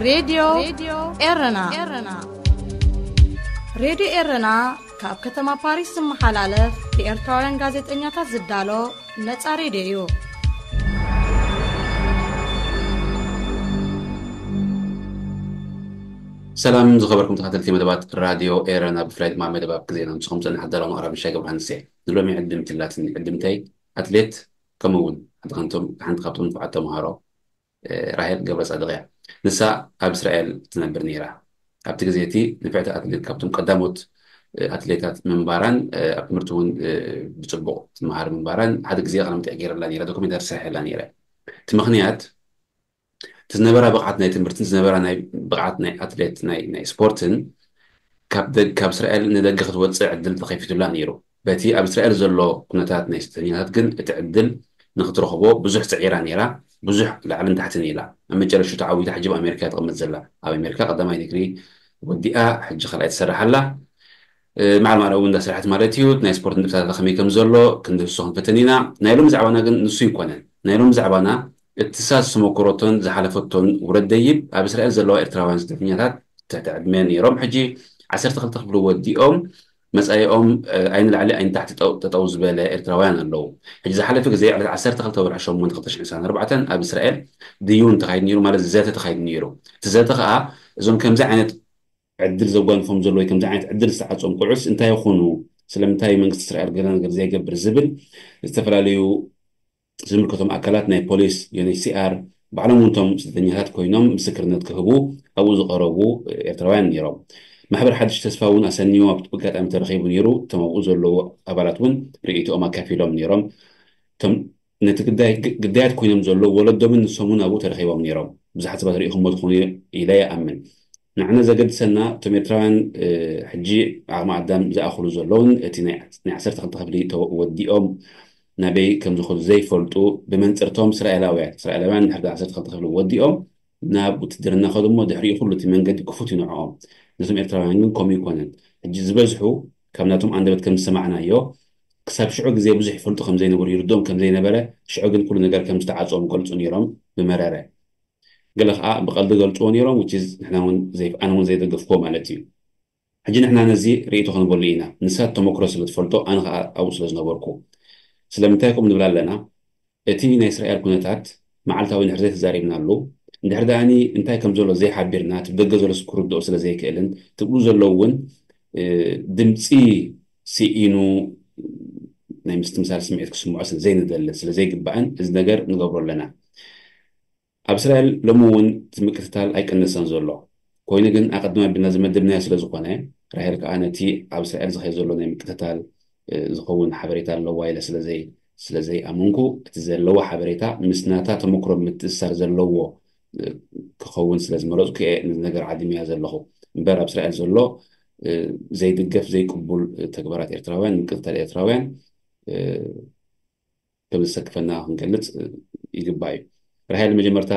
ሬድዮ ኤረና። ሬድዮ ኤረና ካብ ከተማ ፓሪስ ዝመሓላለፍ ብኤርትራውያን ጋዜጠኛታት ዝዳሎ ነጻ ሬድዮ እዩ። ሰላም ዝኸበርኩም ተኸተልቲ መደባት ራድዮ ኤረና፣ ብፍላይ ድማ መደብ ኣብ ግዜና ምስኹም ጽንሕ ኣዳላውን ኣራብሻ ገብረሃንሴ። ንሎሚ ዕድምቲ ላትኒ ዕድምተይ ኣትሌት ከምኡ እውን ሓንቲ ካብቶም ንፉዓት ተምሃሮ ራሄል ገብረጻድቕ እያ። ንሳ ኣብ እስራኤል ትነብር ነይራ። ኣብቲ ግዜ እቲ ንፍዕቲ ኣትሌት ካብቶም ቀዳሞት ኣትሌታት ምንባራን ኣብ ትምህርቲ እውን ብጽቡቕ ትመሃር ምንባራን ሓደ ግዜ ቃለ መጠይቕ ገይረላ ነይራ፣ ዶኩሜንታሪ ሰሪሐላ ነይረ። እቲ ምኽንያት እቲ ዝነበራ ብቕዓት ናይ ትምህርትን ዝነበራ ናይ ብቕዓት ናይ ኣትሌት ናይ ናይ ስፖርትን ካብ ደግ ካብ እስራኤል ንደገ ክትወፅእ ዕድል ተኸፊቱላ ነይሩ። በቲ ኣብ እስራኤል ዘሎ ኩነታት ናይ ስደተኛታት ግን እቲ ዕድል ንክትረኽቦ ብዙሕ ፅዒራ ነይራ። ብዙሕ ላዕልን ታሕትን ኢላ ኣብ መጨረሽቱ ተዓዊታ ሕጂ ኣብ ኣሜሪካ ትቕመጥ ዘላ። ኣብ ኣሜሪካ ቀዳማይ ዲግሪ ወዲኣ ሕጂ ካልኣይ ትሰርሕ ኣላ። ማዕል ማዕል እውን እንዳሰርሐት ማለት እዩ። ናይ ስፖርት ንጥብታታ ከመይ ከም ዘሎ ክንድህሶ ክንፈትን ኢና። ናይ ሎሚ ዛዕባና ግን ንሱ ይኮነን። ናይ ሎሚ ዛዕባና እቲ ሳስ ተመክሮቶን ዝሓለፈቶን ውረድ ደይብ ኣብ እስራኤል ዘለዋ ኤርትራውያን ስደተኛታት ትሕቲ ዕድመ ነይሮም ሕጂ ዓሰርተ ክልተ ክፍሊ ወዲኦም መጻኢኦም ኣይንላዕሊ ኣይንታሕቲ ጠጠው ዝበለ ኤርትራውያን ኣለዉ። ሕጂ ዝሓለፈ ግዜ ዕለት ዓሰርተ ክልተ ወርሒ ሸሞንተ ክልተ ሽሕን ዕስራን ኣርባዕተን ኣብ እስራኤል ድዩን ተኻይዱ ነይሩ፣ ማለት ዘተ ተኻይዱ ነይሩ። እቲ ዘተ ከዓ እዞም ከምዚ ዓይነት ዕድል ዘጓንፎም ዘሎ ወይ ከምዚ ዓይነት ዕድል ዝተዓጾም ቁዑስ እንታይ ይኾኑ፣ ስለምንታይ መንግስቲ እስራኤል ገለ ነገር ዘይገብር ዝብል ዝተፈላለዩ ዝምልከቶም ኣካላት ናይ ፖሊስ፣ ዩኤንኤችሲኣር ባዕሎም እውን እቶም ስደተኛታት ኮይኖም ምስክርነት ክህቡ ኣብኡ ዝቐረቡ ኤርትራውያን ነይሮም። ማሕበር ሓድሽ ተስፋ እውን ኣሰንዮም ኣብቲ ኣጋጣሚ ተረኺቡ ነይሩ። እቶም ኣብኡ ዘለዉ ኣባላት እውን ርእይቶኦም ኣካፊሎም ነይሮም። እቶም ነቲ ግዳይ ግዳያት ኮይኖም ዘለዉ ወለዶምን ንሶምን ኣብኡ ተረኺቦም ነይሮም። ብዙሓት ሰባት ርኢኹሞ ትኾኑ ኢለ ይኣምን። ንዓና ዘገድሰና እቶም ኤርትራውያን ሕጂ ዓቕሚ ኣዳም ዝኣኽሉ ዘለውን እቲ ናይ ዓሰርተ ክልተ ክፍሊ ወዲኦም ናበይ ከም ዝኸዱ ዘይፈልጡ ብመንፅርቶም እስራኤላውያን እስራኤላውያን ድሕሪ ዓሰርተ ክልተ ክፍሊ ወዲኦም ናብ ውትድርና ከዱ እሞ ድሕሪኡ ኩሉ እቲ መንገዲ ክፉት እዩ ንዕኦም። ነቶም ኤርትራውያን ግን ከምኡ ይኮነን። ሕጂ ዝበዝሑ ካብ ናቶም ኣንደበት ከም ዝሰማዕናዮ ክሳብ ሽዑ ግዜ ብዙሕ ይፈልጡ ከም ዘይነበሩ ይርድኦም ከም ዘይነበረ፣ ሽዑ ግን ኩሉ ነገር ከም ዝተዓፅኦም ገልፁ ነይሮም ብመረረ። ገለ ከዓ ብቐልዲ ገልፅዎ ነይሮም፣ which is ንሕና እውን ኣነ እውን ዘይደገፍክዎ ማለት እዩ። ሕጂ ንሕና ነዚ ርእይቶ ክንበሉ ኢና። ንሳት ተመክሮ ስለ ትፈልጦ ኣነ ከዓ ኣብኡ ስለ ዝነበርኩ። ስለምንታይ ከምኡ ንብል ኣለና? እቲ ናይ እስራኤል ኩነታት መዓልታዊ እንድሕር ዘይተዛሪብናሉ፣ እንድሕር ደኣኒ እንታይ ከም ዘሎ ዘይሓቢርና፣ እቲ ብደገ ዘሎ ሰብ ክርድኦ ስለ ዘይክእልን ትብሉ ዘለዉ እውን ድምፂ ስኢኑ ናይ ምስትምሳል ስምዒት ክስምዖ ስለ ዘይንደልን ስለ ዘይግባእን እዚ ነገር ንገብሮ ኣለና። ኣብ እስራኤል ሎሚ እውን እቲ ምቅትታል ኣይቀነሰን ዘሎ። ኮይኑ ግን ኣቐድም ኣቢልና ዝመደብናዮ ስለ ዝኾነ፣ ራሄል ከኣ ነቲ ኣብ እስራኤል ዝኸይድ ዘሎ ናይ ምቅትታል ዝኸውን ሓበሬታ ኣለዋ ኢለ ስለ ዘይኣመንኩ፣ እቲ ዘለዋ ሓበሬታ ምስ ናታ ተመክሮ ምትእስሳር ዘለዎ ክኸውን ስለ ዝመረጽኩ እየ ነዚ ነገር ዓዲመያ ዘለኹ። እምበር ኣብ እስራኤል ዘሎ ዘይድገፍ ዘይቅቡል ተግባራት ኤርትራውያን፣ ምቅትታል ኤርትራውያን ከም ዘሰክፈና ክንገልጽ ይግባእ እዩ። ራሄል፣ መጀመርታ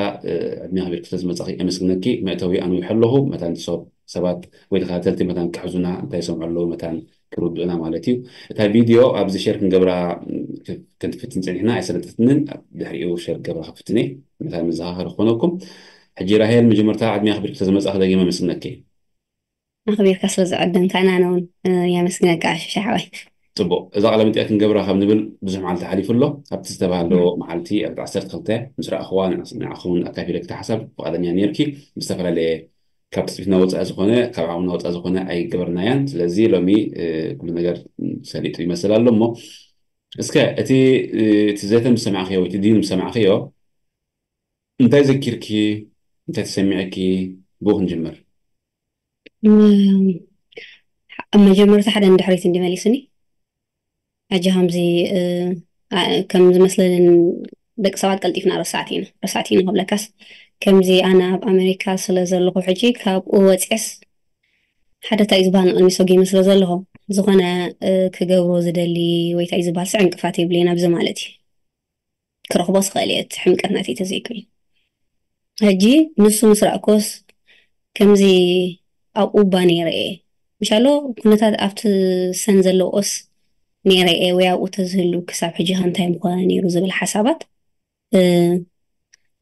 ዕድመ ኣኽቢርኪ ስለ ዝመጻኺ የመስግነኪ። መእተዊ ኣንዊሐ ኣለኹ። መታን ሰብ ሰባት ወይ ተኸታተልቲ መታን ክሕዙና እንታይ ይሰምዑ ኣለዉ መታን ክርድኡና ማለት እዩ። እታ ቪድዮ ኣብዚ ሼር ክንገብራ ክንትፍትን ጸኒሕና ኣይሰለጠትንን። ድሕሪኡ ሼር ክገብራ ክፍትን እየ። መታን መዘኻኸሪ ክኾነኩም። ሕጂ ራሄል፣ መጀመርታ ዕድመ ኣኽቢርኪ ስለ ዝመጻኺ ደጊመ የመስግነኪ። ኣኽቢርካ ስለ ዝዕደምካና ኣነ እውን የመስግነካ ዓሸሻ ሓወይ። ጽቡቕ፣ እዛ ቃለ መጠይቕ ክንገብራ ካብ ንብል ብዙሕ መዓልቲ ሓሊፉ ኣሎ። ኣብቲ ዝተባህለ መዓልቲ ኣብ ዓሰርተ ክልተ ምስ ረኣኽዋ ንዓኹም እውን ኣካፊለኪ እቲ ሓሳብ ፍቓደኛ ነይርኪ። ብዝተፈላለየ ካብ ትጽቢትና ወጻኢ ዝኾነ ካብ ዓቕምና ወጻኢ ዝኾነ ኣይገበርናያን። ስለዚ ሎሚ ኩሉ ነገር ሰሊጡ ይመስል ኣሎ እሞ እስከ እቲ እቲ ዘተ ምስ ሰማዕክዮ ወይ እቲ ድዩ ምስ ሰማዕክዮ እንታይ ዘኪርኪ እንታይ ተሰሚዕኪ ብኡ ክንጅምር። ኣብ መጀመርታ ሓደ ንድሕሪት እንዲ መሊሱኒ ሕጂ ከምዚ ከም ዝመስለንን ደቂ ሰባት ቀልጢፍና ረሳዕቲ ኢና ረሳዕቲ ኢና ክብለካስ ከምዚ ኣነ ኣብ ኣሜሪካ ስለ ዘለኹ ሕጂ ካብኡ ወፅዕስ ሓደ እንታይ ዝበሃል ንቅድሚ ሰጊመ ስለ ዘለኹ ዝኾነ ክገብሮ ዝደሊ ወይ እንታይ ዝበሃል ስዕ ዕንቅፋት የብለይ ናብዚ ማለት እዩ ክረኽቦ ስኽእል እየ እቲ ሕምቀት ናተይ ተዘይኮይኑ ሕጂ ንሱ ምስ ረእኮስ ከምዚ ኣብኡ እባ ነይረ እየ ምሻሎ ኩነታት ኣብቲ ሰን ዘለዎስ ነይረ እየ ወይ ኣብኡ ተዝህሉ ክሳብ ሕጂ ከ እንታይ ምኾነ ነይሩ ዝብል ሓሳባት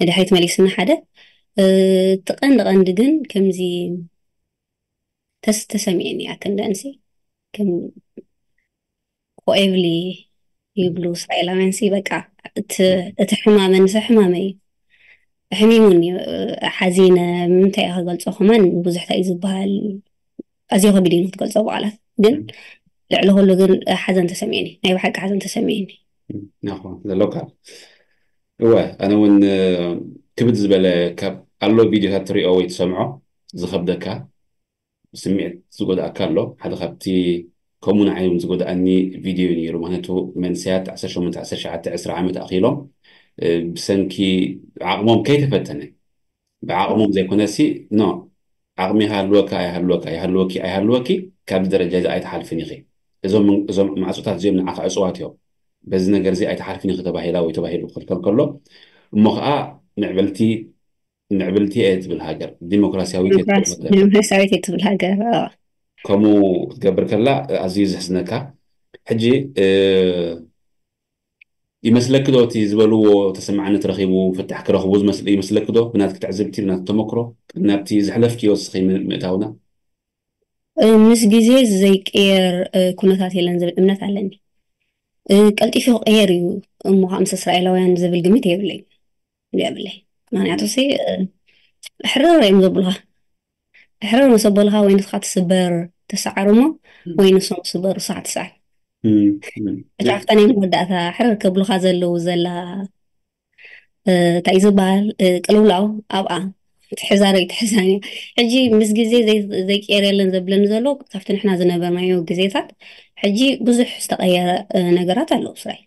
ንድሕሪት መሊስኒ ሓደ እቲ ቀንዲ ቀንዲ ግን ከምዚ ተስ ተሰሚዕኒ እያ ክንደንሲ ከም ኮኤብሊ ይብሉ እስራኤላውያን ሲ በቃ እቲ ሕማመን ሲ ሕማመ እዩ። ሕሚሙኒ፣ ሓዚነ፣ ምንታይ እየ ክገልጾ ከማን ብዙሕ ታይ እዩ ዝበሃል፣ ኣዝዮ ከቢድ እዩ ክትገልጾ ብቓላት። ግን ልዕሊ ኩሉ ግን ሓዘን ተሰሚዕኒ፣ ናይ ብሓቂ ሓዘን ተሰሚዕኒ። ናኹ ዘለካ እወ፣ ኣነ እውን ክብድ ዝበለ ካብ ኣሎ ቪድዮታት ትሪኦ ወይ ትሰምዖ ዝኸብደካ ስምዒት ዝጎዳእካ ኣሎ። ሓደ ካብቲ ከምኡ ንዓይ እውን ዝጎዳእኒ ቪድዮ እዩ ነይሩ። ምክንያቱ መንእሰያት ዓሰርተ ሸሞንተ ዓሰርተ ትሽዓተ ዓመት ኣኺሎም ብሰንኪ ዓቕሞም ከይተፈተነ ብዓቕሞም ዘይኮነሲ ኖ ዓቕሚ ይሃልወካ ኣይሃልወካ ይሃልወኪ ኣይሃልወኪ ካብዚ ደረጃ እዚ ኣይትሓልፍን ኢኺ። እዞም እዞም ማዕፆታት እዚኦም ንዓኻ ዕፅዋት እዮም። በዚ ነገር እዚ ኣይትሓልፍን ኢኺ ተባሂላ ወይ ተባሂሉ ክኽልከል ከሎ እሞ ከዓ ምዕብልቲ ምዕብልቲ እየ ትብል ሃገር ዲሞክራሲያዊት እየ ትብል ሃገር ዲሞክራሲያዊት እየ ትብል ሃገር ከምኡ ክትገብር ከላ ኣዝዩ ዘሕዝነካ። ሕጂ ይመስለኪ ዶ እቲ ዝበልዎ ተሰማዕነት ረኺቡ ፍታሕ ክረኽቡ ዝመስል ይመስለኪ ዶ? ብናትኪ ትዕዝብቲ ብናትኪ ተመክሮ ናብቲ ዘሕለፍክዮ እስኺ ምእታውና። ምስ ግዜ ዘይቅየር ኩነታት የለን ዝብል እምነት ኣለኒ። ቀልጢፉ ክቅየር እዩ እሞ ከዓ ምስ እስራኤላውያን ዝብል ግምት የብለይ የብለይ። ምክንያቱ ሲ ሕርር እዮም ዘብሉካ። ሕርር ምስ ኣበሉካ ወይ ንስኻ ትስበር ትሰዓር እሞ ወይ ንሶም ስበሩ ንስኻ ትሰዓር። ሕጂ ኣብታ ናይ መወዳእታ ሕርር ከብሉካ ዘለዉ ዘላ እንታይ ዝበሃል ቅልውላው ኣብኣ ትሕዛ ርእይ ትሕዛን እያ። ሕጂ ምስ ግዜ ዘይቅየር የለን ዘብለኒ ዘሎ ካብቲ ንሕና ዝነበርናዮ ግዜታት ሕጂ ብዙሕ ዝተቐየረ ነገራት ኣለዉ እስራኤል።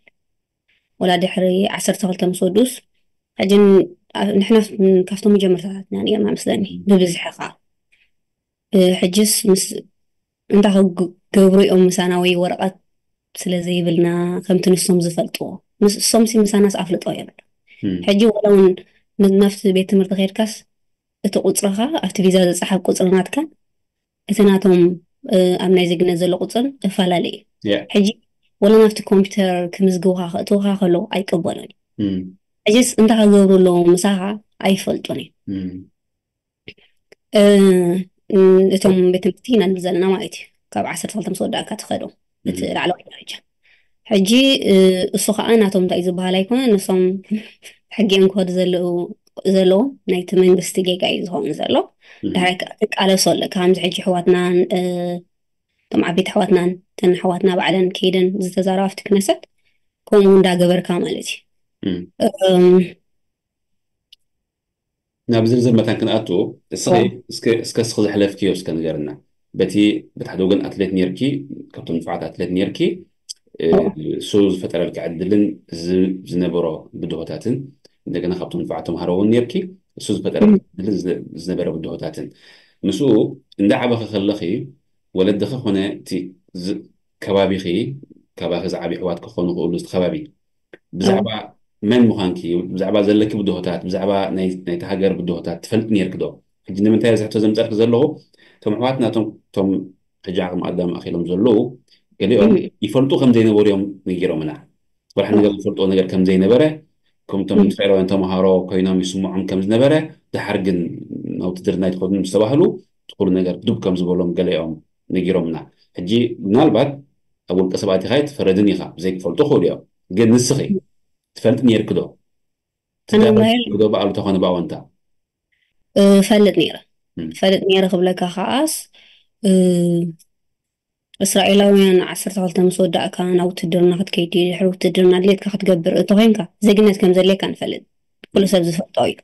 ወላ ድሕሪ ዓሰርተ ክልተ ምስ ወዱስ ሕጂ ንሕና ካብቶም መጀመርታታት ኢና ነርና መስለኒ ብብዝሒ ከዓ ሕጅስ ምስ እንታይ ክገብሩ እዮም ምሳና ወይ ወረቐት ስለ ዘይብልና ከምቲ ንሶም ዝፈልጥዎ እሶምሲ ምሳናስ ኣፍልጦ የብሉ። ሕጂ ወላ እውን ናብቲ ቤት ትምህርቲ ከድካስ እቲ ቁፅርኻ ኣብቲ ቪዛ ዝፀሓፍ ቁፅሪ ናትካ እቲ ናቶም ኣብ ናይ ዜግነት ዘሎ ቁፅርን እፈላለ እዩ። ሕጂ ወላ ናብቲ ኮምፒውተር ክምዝግብካ ክእትውካ ከለዉ ኣይቅበሉን እዩ። ሕጂስ እንታይ ክገብሩ ኣለዎም ምሳኻ ኣይፈልጡን እዩ። እቶም ቤት ትምህርቲ ኢና ንብል ዘለና ማለት እዩ። ካብ ዓሰርተ ክልተ ምስ ወዳእካ ትኸዶ እቲ ላዕለዋይ ደረጃ። ሕጂ እሱ ከዓ ናቶም እንታይ ዝበሃል ኣይኮነ ንሶም ሕጊኦም ክኸዱ ዘለዎም ናይቲ መንግስቲ ጌጋ እዩ ዝኸውን ዘሎ። ዳሕራይ ትቃለሶ ኣለካ ከምዚ ሕጂ ኣሕዋትናን እቶም ዓበይቲ ኣሕዋትናን እተን ኣሕዋትና ባዕለን ከይደን ዝተዛረባ ኣብቲ ክነሰት ከምኡ እንዳገበርካ ማለት እዩ። ናብ ዝርዝር መታን ክንኣቱ እስኸ እስከ ዘሕለፍክዮ እስከ ንገርና። በቲ በቲ ሓደ ወገን ኣትሌት ነርኪ ካብቶም ንፉዓት ኣትሌት ነርኪ እሱ ዝፈጠረልካ ዕድልን ዝነበሮ ብድሆታትን እንደገና ካብቶም ንፉዓት ተምሃሮ እውን ነርኪ እሱ ዝፈጠረልካ ዕድልን ዝነበረ ብድሆታትን ምስኡ እንዳ ዓበኺ ከለኺ ወለድኺ ኮነ እቲ ከባቢኺ ካባኺ ዝዓብዩ ኣሕዋት ክኾኑ ክእሉ እቲ ከባቢ ብዛዕባ መን ምዃንኪ ብዛዕባ ዘለኪ ብድሆታት ብዛዕባ ናይቲ ሃገር ብድሆታት ትፈልጥ ነርኪ ዶ? ሕጂ ንምንታይ እዚ ሕቶ ዘምፀርኪ ዘለኹ እቶም ኣሕዋትና እቶም ሕጂ ዓቕሚ ኣዳም ኣኺሎም ዘለዉ ገሊኦም ይፈልጡ ከም ዘይነበሩ እዮም ነጊሮምና። ወላ ሓደ ነገር ዝፈልጥዎ ነገር ከም ዘይነበረ ከምቶም እስራኤላውያን ተምሃሮ ኮይኖም ይስምዖም ከም ዝነበረ ድሓር ግን ናብ ውትድርና ኣይትኸዱን ምስ ተባህሉ እቲ ኩሉ ነገር ዱብ ከም ዝበሎም ገሊኦም ነጊሮምና። ሕጂ ምናልባት ኣብ ውልቀ ሰባት ኢኻ ኣይትፈረድን ኢኻ ብዘይክፈልጡ ክእሉ እዮም። ግን ንስኺ ትፈልጥ ነርኪ ዶ? ትዳረግ ዶ ብኣሉታ ኮነ ብኣወንታ? እፈልጥ ነይረ እፈልጥ ነይረ ክብለካ ከዓስ እስራኤላውያን ዓሰርተ ክልተ ምስ ወዳእካ ናብ ውትድርና ክትከይድ ድዩ ድሕሪ ውትድርና ድሌትካ ክትገብር እንተኮይንካ ዜግነት ከም ዘድልየካ ንፈልጥ ኩሉ ሰብ ዝፈልጦ እዩ።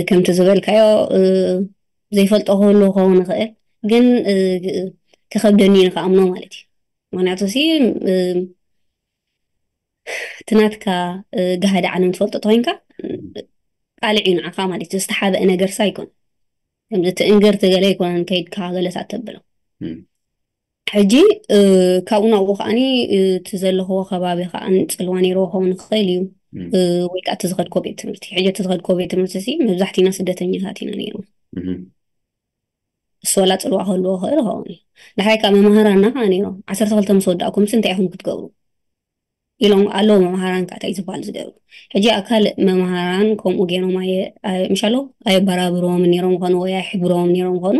ከምቲ ዝበልካዮ ዘይፈልጦ ክህሉ ክኸውን ይኽእል ግን ክኸብደኒ እዩ ንክኣምኖ ማለት እዩ። ምክንያቱ ሲ እቲ ናትካ ጋህዲ ዓለም ትፈልጦ ተኮይንካ ቃልዕ እዩ ንዓኻ ማለት እዩ። ዝተሓበአ ነገርስ ኣይኮን ከምዚ ትእንግርቲ ገለ ኣይኮነን ከይድካ ገለታት ተብሎ ሕጂ ካብኡ ናብኡ ከዓኒ እቲ ዘለኽዎ ከባቢ ከዓ ፅልዋ ነይርዎ ክኸውን ይኽእል እዩ። ወይ ከዓ እቲ ዝኸድኮ ቤት ትምህርቲ ሕጂ እቲ ዝኸድኮ ቤት ትምህርቲ ሲ መብዛሕቲና ስደተኛታት ኢና ነይርና። እሱ ወላ ፅልዋ ክህልዎ ክእል ይኸውን እዩ። ንሓይ ከዓ መማህራና ከዓ ነይሮም ዓሰርተ ክልተ ምስ ወዳእኩም ሲ እንታይ ኢኹም ክትገብሩ? ኢሎም ኣለዉ መምሃራን። ከ እንታይ ዝበሃል ዝገብሩ? ሕጂ ኣካል መምሃራን ከምኡ ገይሮም ኣየ- ኣየ- ምሻሎ ኣየበራብርዎም ነይሮም ይኾኑ ወይ ኣይሕብርዎም ነይሮም ይኾኑ፣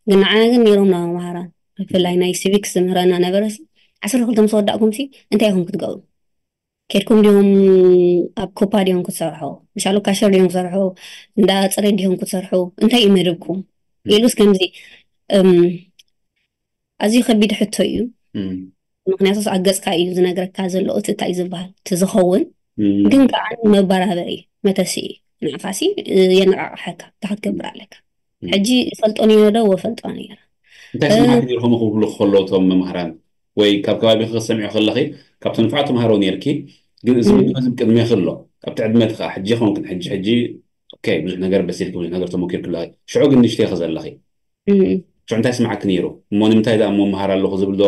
ግን ንዓና ግን ነይሮም ና መምሃራን። ብፍላይ ናይ ሲቪክስ ዝምህረና ነበረ። ዓሰርተ ክልተ ምስ ወዳእኩም ሲ እንታይ ኢኹም ክትገብሩ? ከድኩም ዲኹም ኣብ ኮፓ ዲኹም ክትሰርሑ? ምሻሎ ካሸር ዲኹም ክትሰርሑ? እንዳ ፅሬት ዲኹም ክትሰርሑ? እንታይ እዩ መደብኩም? ኢሉስ ከምዚ እም፣ ኣዝዩ ከቢድ ሕቶ እዩ። ምክንያቱስ ኣብ ገፅካ እዩ ዝነግረካ ዘሎ እቲ እንታይ ዝበሃል እቲ ዝኸውን። ግን ከዓ መበራበሪ መተሲ እዩ። ንዓኻሲ የነቃቅሐካ፣ እንታይ ክትገብር ኣለካ? ሕጂ ይፈልጦ ነይረ ዶ ወፈልጦ ነይረ? እንታይ ስምዓት ነይርኩም ክብሉ ከለዉ እቶም መምህራን ወይ ካብ ከባቢ ክሰምዑ ከለኺ? ካብቶም ንፋዕ ተምሃሮ ነርኪ፣ ግን እዚ ምድሪ እዚ ቅድሜ ከሎ ኣብቲ ዕድመ እቲ ከዓ ሕጂ ኾንክን ሕጂ ሕጂ ኦኬ ብዙሕ ነገር በሲልኪ ብዙሕ ነገር ተመኪርኪ ኣለኺ። ሽዑ ግን ንሽተይ ከዘለኺ ሽዑ እንታይ ስምዓኪ ነይሩ? እሞ ንምንታይ ደኣ እሞ መሃር ኣለኹ ዝብል ዶ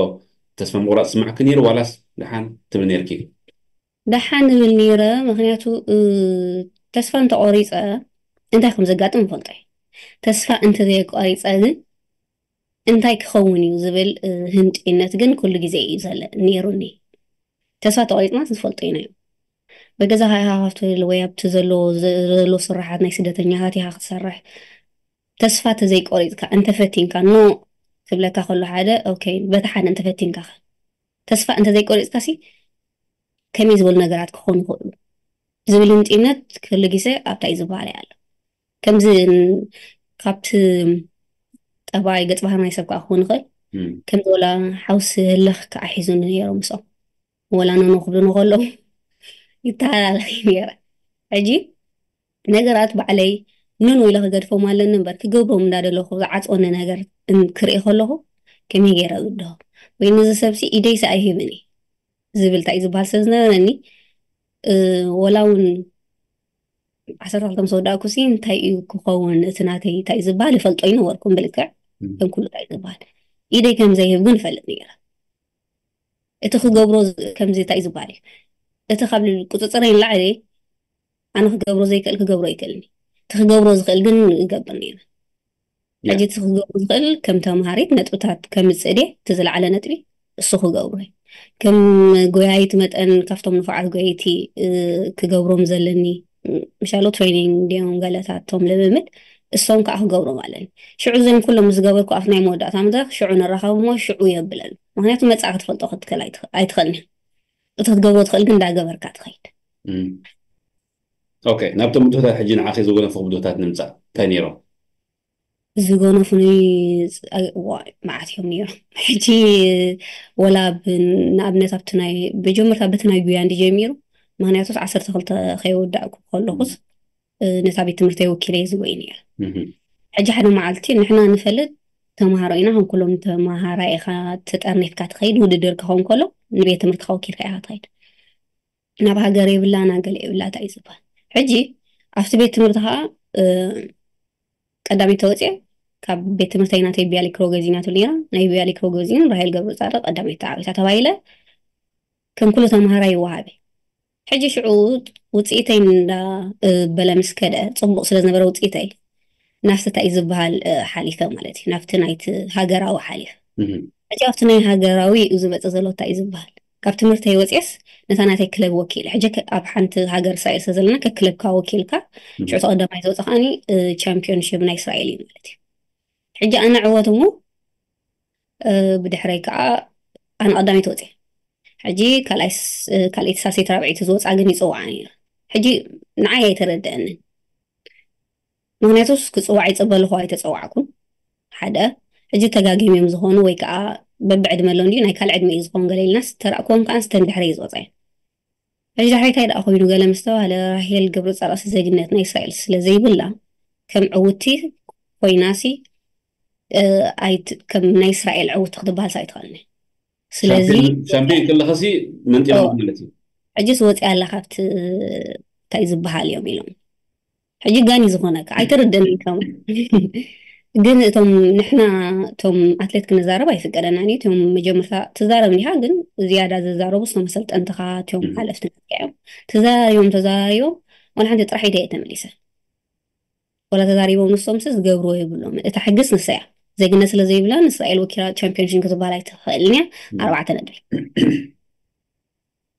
ተስፋ ምቑራፅ ስምዓኪ ነይሩ? ዋላስ ደሓን ትብል ነርኪ? ደሓን እብል ነይረ። ምክንያቱ ተስፋ እንተቆሪፀ እንታይ ከም ዘጋጥም ይፈልጦ እዩ። ተስፋ እንተዘየቋሪፀ ግን እንታይ ክኸውን እዩ ዝብል ህንጢነት ግን ኩሉ ግዜ እዩ ዘለ ነይሩኒ። ተስፋ ተቆሪፅና ዝፈልጦ ኢና እዩ። ወይ ገዛ ሃይሃ ካብትብል ወይ ኣብቲ ዘሎ ዘሎ ስራሓት ናይ ስደተኛታት ኢኻ ክትሰርሕ። ተስፋ ተዘይቆሪፅካ እንተፈቲንካ ኖ ክብለካ ከሎ ሓደ ኦኬ በታ ሓደ እንተፈቲንካ ተስፋ እንተዘይቆሪፅካ ሲ ከመይ ዝበሉ ነገራት ክኾኑ ይኽእሉ ዝብል ህንጢነት ክህሉ ግዜ ኣብታይ ዝበሃል ኣሎ። ከምዚ ካብቲ ጠባይ ገፅ ባህሪ ናይ ሰብ ከዓ ክኾን ይኽእል። ከምዚ ወላ ሓውሲ ህልኽ ከዓ ሒዙኒ ነይሮም ምስኦም ወላ ኖኖ ክብሉ ንከሎ ይተሃላለኽ ነይረ። ሕጂ ነገራት ባዕለይ ኑን ኢለ ክገድፎም ኣለኒ እምበር ክገብሮም እንዳደለኹ ዝዓፅወኒ ነገር ክርኢ ከለኹ ከመይ ገይረ እብድሆ ወይ ነዚ ሰብሲ ኢደይሲ ኣይህብን እየ ዝብል እንታይ ዝበሃል ሰብ ዝነበረኒ ወላ እውን ዓሰርተ ክልተ ምስ ወዳእኩ ሲ እንታይ እዩ ክኸውን እቲ ናተይ እንታይ ዝበሃል ይፈልጦ ይነበርኩም ብልክዕ ከም ኩሉ እንታይ ዝበሃል ኢደይ ከም ዘይህብ ግን እፈልጥ ነይረ። እቲ ክገብሮ ከምዚ እንታይ ዝበሃል እዩ እቲ ካብ ቁፅፅረይ ንላዕሊ ኣነ ክገብሮ ዘይክእል ክገብሮ ይክእልኒ እቲ ክገብሮ ዝኽእል ግን ይገብር ነይረ። ሕጂ እቲ ክገብሮ ዝኽእል ከም ተምሃሪት ነጥብታት ከምፅእ ድየ እቲ ዝለዓለ ነጥቢ እሱ ክገብሮ እዩ። ከም ጎያይት መጠን ካብቶም ንፉዓት ጎየይቲ ክገብሮም ዘለኒ ምሻሎ ትሬኒንግ ድዮም ገለታቶም ልምምድ እሶም ከዓ ክገብሮም ኣለኒ። ሽዑ እዞም ኩሎም ዝገበርኩ ኣብ ናይ መወዳእታ መድረክ ሽዑ ንራኸብ እሞ ሽዑ የብለሉ። ምክንያቱ መፃእ ክትፈልጦ ክትክእል ኣይትኽእልን እያ። እቲ ክትገብሮ ትኽእል ግን እንዳገበርካ ትኸይድ። ኦኬ፣ ናብቶም ብድሆታት ሕጂ ንዓኺ ዝጎነፉ ብድሆታት ንምፃእ እንታይ ነይሮም? ዝጎነፉኒ መዓት እዮም ነይሮም። ሕጂ ወላ ንኣብነት ኣብቲ ናይ መጀመርታ በቲ ናይ ጉያ እንዲ ጀሚሩ ምክንያቱ ዓሰርተ ክልተ ከይወዳእኩ ከለኩስ ነታ ቤት ትምህርቲ ወኪለ ዝጎይ ነይረ። ሕጂ ሓደ መዓልቲ ንሕና ንፈልጥ ተምሃሮ ኢና ከም ኩሎም ተምሃራይ ኢኻ ተጠርኒፍካ ትኸይድ ውድድር ክኸውን ከሎ ንቤት ትምህርትካ ወኪልካ ኢኻ ትኸይድ ናብ ሃገር የብላና ገለ የብላ እንታይ እዩ ዝበሃል። ሕጂ ኣብቲ ቤት ትምህርቲ ከዓ ቀዳመይቲ ተወፅየ ካብ ቤት ትምህርተይ ናተይ ቢያሊ ክሮገዚና ትብል ነይራ ናይ ቢያሊ ክሮገዚን ራሄል ገብሩ ፃድቕ ቀዳመይቲ ተዓዊታ ተባሂለ ከም ኩሉ ተምሃራይ ይወሃብ እዩ። ሕጂ ሽዑ ውፅኢተይ እንዳ በለ ምስ ከደ ፅቡቕ ስለ ዝነበረ ውፅኢተይ ናብቲ እንታይ ዝበሃል ሓሊፈ ማለት እዩ ናብቲ ናይቲ ሃገራዊ ሓሊፈ። ሕጂ ኣብቲ ናይ ሃገራዊ እዩ ዝመፅእ ዘሎ እንታይ ዝበሃል ካብ ትምህርተይ ወፅየስ ነታ ናተይ ክለብ ወኪል ሕጂ ኣብ ሓንቲ ሃገር እስራኤል ስለ ዘለና ከክለብካ ወኪልካ ሽዑ ተቐዳማይ ዝወፅእ ከዓኒ ቻምፒዮንሽፕ ናይ እስራኤል እዩ ማለት እዩ። ሕጂ ኣነ ዕወት እሞ ብድሕረይ ከዓ ኣነ ቀዳመይቲ ወፅየ። ሕጂ ካልኣይቲ ሳልሰይቲ ራብዐይቲ ዝወፅኣ ግን ይፅውዓ ነይረ። ሕጂ ንዓይ ኣይተረድአንን። ምክንያቱስ ክፅዋዕ ይፅበ ኣለኹ ኣይተፀዋዕኩን ሓደ ሕጂ ተጋጊም እዮም ዝኾኑ ወይ ከዓ በብዕድመ ኣሎ እንዲዩ ናይ ካልዕ ዕድመ እዩ ዝኾን ገለ ኢልናስ ተራእክዎም ከዓ ስተን ድሕረ እዩ ዝወፃ እዩ። ሕጂ ዳሕረይ እንታይ ደኣ ኮይኑ ገለ ምስ ተባህለ ራሄል ገብረፃድቕሲ ዜግነት ናይ እስራኤል ስለ ዘይብላ ከም ዕውቲ ኮይናሲ ከም ናይ እስራኤል ዕውቲ ክትበሃልሲ ኣይትኽእልን እያ። ስለዚ ሻምፒዮን ከለኸሲ መንጢሮም ማለት እዩ። ሕጂስ ወፂኣ ኣላ ካብቲ እንታይ ዝበሃል እዮም ኢሎም ሕጂ ጋኒ ዝኾነካ ኣይተረደንን ከማ ግን እቶም ንሕና እቶም ኣትሌት ክንዛረብ ኣይፍቀደናን እዩ። እቶም መጀመርታ ትዛረብ እንዲኻ ግን ዝያዳ ዝዛረቡ ስቶም መሰልጠንትኻ እቶም ሓለፍቲ እዮም ተዛራሪቦም ተዛራሪቦም ዋላ ሓንቲ ጥራሕ ኢደ እየ ተመሊሰ ወላ ተዛሪቦም ንሶምሲ ዝገብርዎ የብሎም። እታ ሕግስ ንሳ እያ ዜግነት ስለ ዘይብላ ንእስራኤል ወኪላ ቻምፒዮንሽን ክትበሃል ኣይትኽእልን እያ። ኣርባዕተ ነጥቢ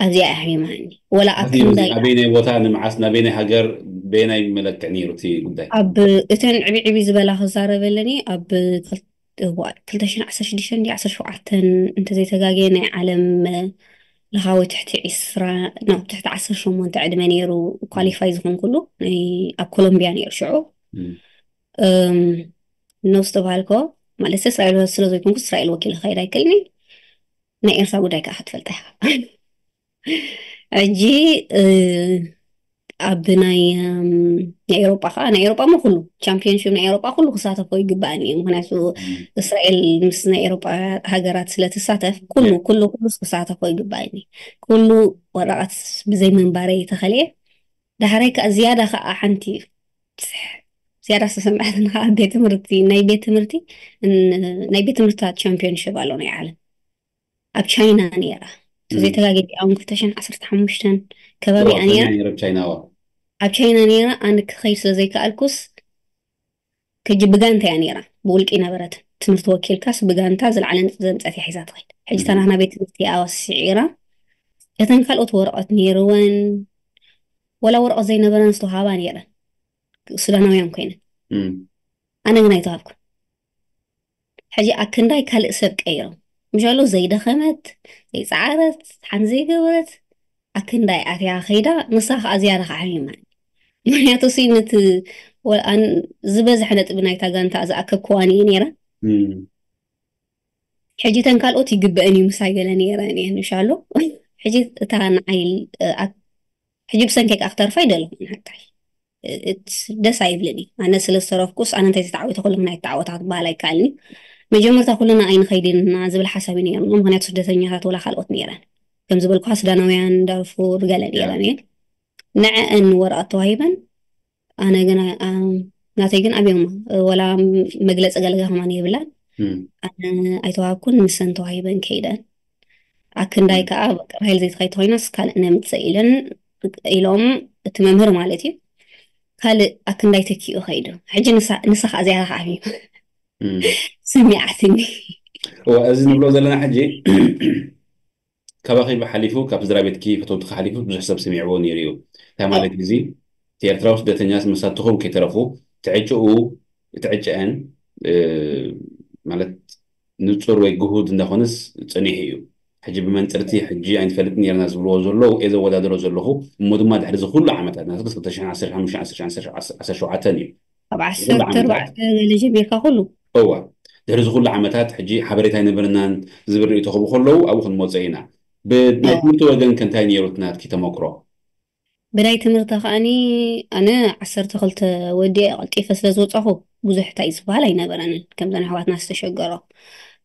ኣብዚኣ ኣሕሚማኒ። ወላ ኣብ ኣበይ ክንደይ ኣበይናይ ቦታ፣ ንምዓስ፣ ናበይናይ ሃገር፣ በየናይ መለክዕ ነይሩ እቲ ጉዳይ? ኣብ እተን ዕቢ ዕቢ ዝበላ ክዛረበለኒ ኣብ ክል- እዋ፣ ክልተ ሽሕን ዓሰርተ ሽዱሽተን ድዩ ዓሰርተ ሸውዓተን እንተዘይተጋግየ ናይ ዓለም ለኻዊ ትሕቲ ዕስራ፣ ኖ፣ ትሕቲ ዓሰርተ ሸሞንተ ዕድመ ነይሩ ኳሊፋይ ዝኾንኩሉ፣ ናይ ኣብ ኮሎምቢያ ነይሩ ሽዑ። እም። እም፣ ኖ ዝተባሃልኮ ማለት እስራኤል ስለ ዘይኮንኩ እስራኤል ወኪል ክኸይድ ኣይክእልኒ። ናይ ኤርትራ ጉዳይ ከዓ ክትፈልጣ ኢኻ። ሕጂ እ፣ ኣብ ናይ እም፣ ናይ ኤሮጳ ከዓ፣ ናይ ኤሮጳ ሞ ኩሉ ቻምፒዮንሽፕ ናይ ኤሮጳ ኩሉ ክሳተፎ ይግባእኒ እዩ። ምክንያቱ እስራኤል ምስ ናይ ኤሮጳ ሃገራት ስለ ትሳተፍ ኩሉ ኩሉ ኩሉ ክሳተፎ ይግባእኒ። ኩሉ ወረቐት ብዘይ ምንባረይ ተኸልየ። ዳሕራይ ከዓ ዝያዳ ከዓ ሓንቲ ዝያዳ ዝተሰምዐትን ከዓ ቤት ትምህርቲ፣ ናይ ቤት ትምህርቲ ን- ናይ ቤት ትምህርትታት ቻምፒዮንሽፕ ኣሎ ናይ ዓለም፣ ኣብ ቻይና ነይራ። እም። ዘይተጋገ ኣሁን ክልተ ሽሕን ዓሰርተ ሓሙሽተን ከባቢ እዋ፣ ነይራ። ከመይ ነይረ ብ ቻይና? እዋ። ኣብ ቻይና ነይራ። ኣነ ክኸይድ ስለ ዘይከኣልኩስ ከጂ ብጋንታ እያ ነይራ፣ ብውልቂ ነበረት። ትምህርቲ ወኪልካስ ብጋንታ ዝለዓለ ነጥቢ ዘምፀት እያ ሒዛ ትኸይድ። ሕጂ እታ እም። ናትና ቤት ትምህርቲ እያ ወሲዒራ። እተን ካልኦት ወረቐት ነይርወን፣ ወላ ወረቐት ዘይነበረን ዝተውሃባ ነይረን፣ ሱዳናውያን ኮይነን። እም። ኣነ ግን ኣይተዋሃብኩን። ሕጂ ኣክንዳይ ካልእ ሰብ ቀይሮም ምሻሉ ዘይደኸመት፣ ዘይፀዓረት፣ ሓን ዘይገበረት ኣክንዳይ ኣትያ ከይዳ፣ ንሳ ከዓ ዝያዳ ከዓ ሓሚማኒ። ምክንያቱ ሲ ነቲ ወ- ኣን- ዝበዝሐ ነጥቢ ናይታ ጋንታ ዝኣከብክዋን እየ ነይረ። እም። ሕጂ ተን ካልኦት ይግበአን እዩ ምሳይ ገለ ነይረ እየን ምሻሉ። ሕጂ እታ ንዓይ እ፣ ኣክ- ሕጂ ብሰንከይ ከዓ ክተርፋ ይደለኹ ሓታይ ደስ ኣይብልን እዩ። ኣነ ስለ ዝተረፍኩስ ኣነ እንታይ ዝተዓወተ ኩሉ ናይ ተዓወታ ክትበሃል ኣይከኣልን እዩ። መጀመርታ ኩልና ኣይንኸይድን ኢና ዝብል ሓሳብ እዩ ነይሩ። ምክንያቱ ስደተኛታት ወላ ካልኦት ነይረን ከም ዝበልኩ ሱዳናውያን ዳርፉር ገለ ነይረን እየን። ንዐአን ወረቐት ተዋሂበን ኣነ ግን ናተይ ግን ኣብዮማ ወላ መግለፂ ገለገ ከማን የብላን። ኣነ ኣይተዋሃብኩን፣ ንሰን ተዋሂበን ከይደን። ኣክንዳይ ከዓ በቃ ራሄል ዘይትኸይድ ኮይናስ ካልእ ነምፅእ ኢለን ኢሎም፣ እቲ መምህር ማለት እዩ። ካልእ ኣክንዳይ ተኪኡ ከይዱ። ሕጂ ንሳ ከዓ እዚኣ ከዓ ኣብዩ ስሚዓትኒ። እዚ ንብሎ ዘለና ሕጂ ካባኺ ሓሊፉ ካብ ስድራ ቤትኪ ፈተውትኺ ሓሊፉ ብዙሕ ሰብ ሰሚዕዎ ነይሩ እዩ። እንታይ ማለት እዚ እቲ ኤርትራዊ ስደተኛስ መሳትኹም ከይተረፉ ትዕጭኡ ትዕጭአን ማለት ንጹር ወይ ግሁድ እንዳኾነስ ጽኒሑ እዩ። ሕጂ ብመንጽርቲ ሕጂ ኣይንፈልጥ ነርና ዝብልዎ ዘለዉ እየ ዘወዳደሮ ዘለኹ። እሞ ድማ ድሕሪ እዚ ኩሉ ዓመታት ናስክስ ክልተ ሽሕን ዓሰርተ ሓሙሽተን ዓሰርተ ሸውዓተን እዩ። ካብ ዓሰርተ ኣርባዕተ ገለ ጀሚርካ ኩሉ እዋ ድሕሪ እዚ ኩሉ ዓመታት ሕጂ ሓበሬታ ኣይነበረናን ዝብል ርእይቶ ክህቡ ከለዉ ኣብኡ ክንመጾ ኢና። ብናይ ትምህርቲ ወገን ከ እንታይ ነይሩ እቲ ናትኪ ተመክሮ? ብናይ ትምህርቲ ከኣኒ ኣነ ዓሰርተ ክልተ ወዲኤ ቀልጢፈ ስለ ዝወጻኹ ብዙሕ እንታይ ዝበሃል ኣይነበረንን። ከምዘን ኣሕዋትና ዝተሸገሮ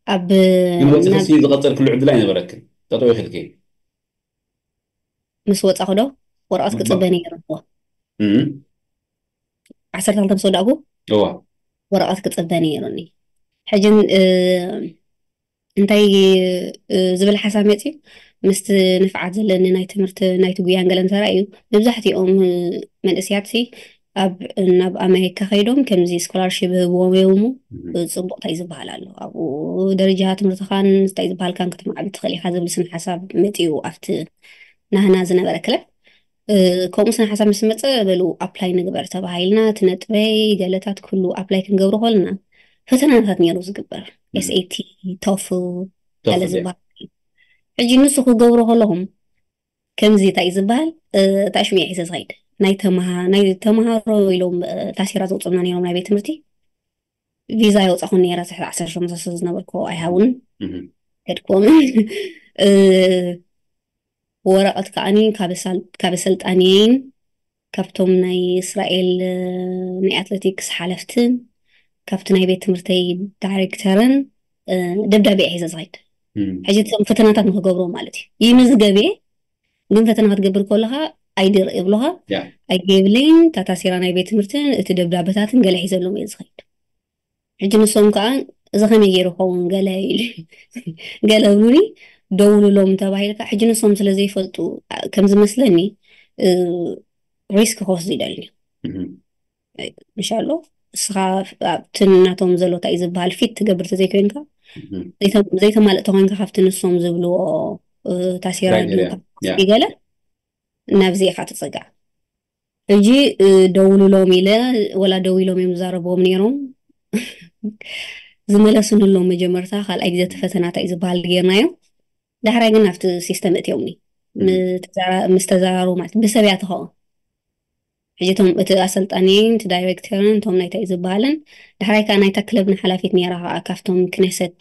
ኣብ ግን ወፂኺ ዝቐፀልክሉ ዕድል ኣይነበረክን። ጠጠው ኢኺልኪ ምስ ወጻኹ ዶ ወረቐት ክጽበ ነይሩ። ዓሰርተ ክልተ ምስ ወዳእኩ እዋ ወረቐት ክጽበ ነይሩኒ። ሕጂ እንታይ ዝብል ሓሳብ መፅዩ ምስቲ ንፍዓት ዘለኒ ናይ ትምህርቲ ናይቲ ጉያን ገለን ተራእዩ። መብዛሕትኦም መንእስያት ሲ ኣብ ናብ ኣሜሪካ ከይዶም ከምዚ ስኮላርሽፕ ህብዎም እዮም። ፅቡቅ እንታይ ዝበሃል ኣሎ ኣብኡ ደረጃ ትምህርትኻን እንታይ ዝበሃልካን ክትማዕብል ትኽእል ኢኻ ዝብል ስነ ሓሳብ መፅዩ ኣብቲ ናህና ዝነበረ ክለብ። ከምኡ ስነ ሓሳብ ምስ መፀ በሉ ኣፕላይ ንግበር ተባሂልና። እቲ ነጥበይ ገለታት ኩሉ ኣፕላይ ክንገብሮ ከልና ፈተናታት ነይሩ ዝግበር ኤስኤቲ ቶፍል ገለ ዝበሃል። ሕጂ ንሱ ክገብሮ ከለኹም ከምዚ እንታይ ዝበሃል ታሽሚዕ ሒዘ ዝኸይድ ናይ ተምሃሮ ኢሎም ታሲራ ዘውፅና ነይሮም ናይ ቤት ትምህርቲ። ቪዛ የውፃኹን ነይረ ትሕቲ ዓሰርተ ሸሞንተ ዝነበርኩ ኣይሃቡን ከድክዎምን ወረቐት ከዓኒ ካብ ኣሰልጣንየይን ካብቶም ናይ እስራኤል ናይ ኣትለቲክስ ሓለፍትን ካብቲ ናይ ቤት ትምህርተይ ዳይሬክተርን ደብዳቤ ሒዘ ዝኸይድ። ሕጂ እቶም ፈተናታት ንክገብሮ ማለት እዩ። ይምዝገብ እየ፣ ግን ፈተና ክትገብር ከለካ ኣይዲ ርኢ ይብሉካ። ኣይዲ የብለይን፣ ታታሲራ ናይ ቤት ትምህርትን እቲ ደብዳበታትን ገለ ሒዘሎም እየ ዝኸይድ። ሕጂ ንሶም ከዓ እዚ ከመይ ገይሩ ኸውን ገለ ኢሉ ገለ ብሉኒ ደውሉሎም ተባሂልካ። ሕጂ ንሶም ስለ ዘይፈልጡ ከም ዝመስለኒ ሪስክ ክወስዱ ይደልዩ። ምሻሎ እስኻ ኣብቲ ናቶም ዘሎ እንታይ እዩ ዝበሃል ፊት ትገብር ተዘይኮይንካ ዘይተማልእ ተኮይንካ ካብቲ ንሶም ዝብልዎ ታሲራ ገለ ናብዚ ኢኻ ትፅጋዕ። ሕጂ ደውሉሎም ኢለ ወላ ደው ኢሎም እዮም ዝዛረብዎም ነይሮም። ዝመለሱኒ ኣለዉ መጀመርታ ካልኣይ ግዜ እቲ ፈተናታ እዩ ዝበሃል ገይርናዮ። ዳሕራይ ግን ናብቲ ሲስተም እትዮምኒ ምስ ተዘራሩ ማለት ብሰብ እያ ትኸውን። ሕጂ እቶም እቲ ኣሰልጣኒን እቲ ዳይሬክተርን እቶም ናይታ እዩ ዝበሃልን ዳሕራይ ከዓ ናይታ ክለብና ሓላፊት ነይራ ከዓ ካብቶም ክነሰት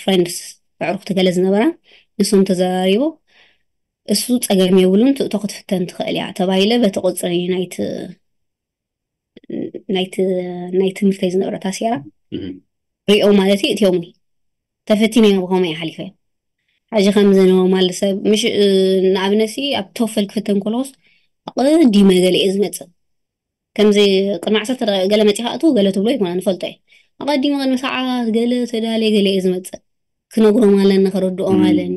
ፍሬንድስ ኣዕሩኽቲ ገለ ዝነበራ ንሶም ተዘራሪቦ እሱ ፀገም የብሉን ትእቶ ክትፍተን ትኽእል እያ ተባሂለ በቲ ቁፅሪ ናይቲ ናይቲ ናይ ትምህርተይ ዝነበረ ታሲራ ሪኦ ማለት እዩ እትዮምኒ ተፈቲነ እዮም ብኸመይ ሓሊፈ ሕጂ ከምዚ ኖርማል ሰብ ምሽ ንኣብነት ሲ ኣብ ቶፈል ክፍተን ከለስ ኣቐዲመ ገለ እየ ዝመፅእ ከምዚ ቅድሚ ዓሰርተ ደቂቕ ገለ መፂኻ እቱ ገለ ትብሎ ይኮና ንፈልጦ እየ ኣቐዲመ ቅድሚ ሰዓት ገለ ተዳልየ ገለ እየ ዝመፅእ ክነግሮም ኣለኒ ከረድኦም ኣለኒ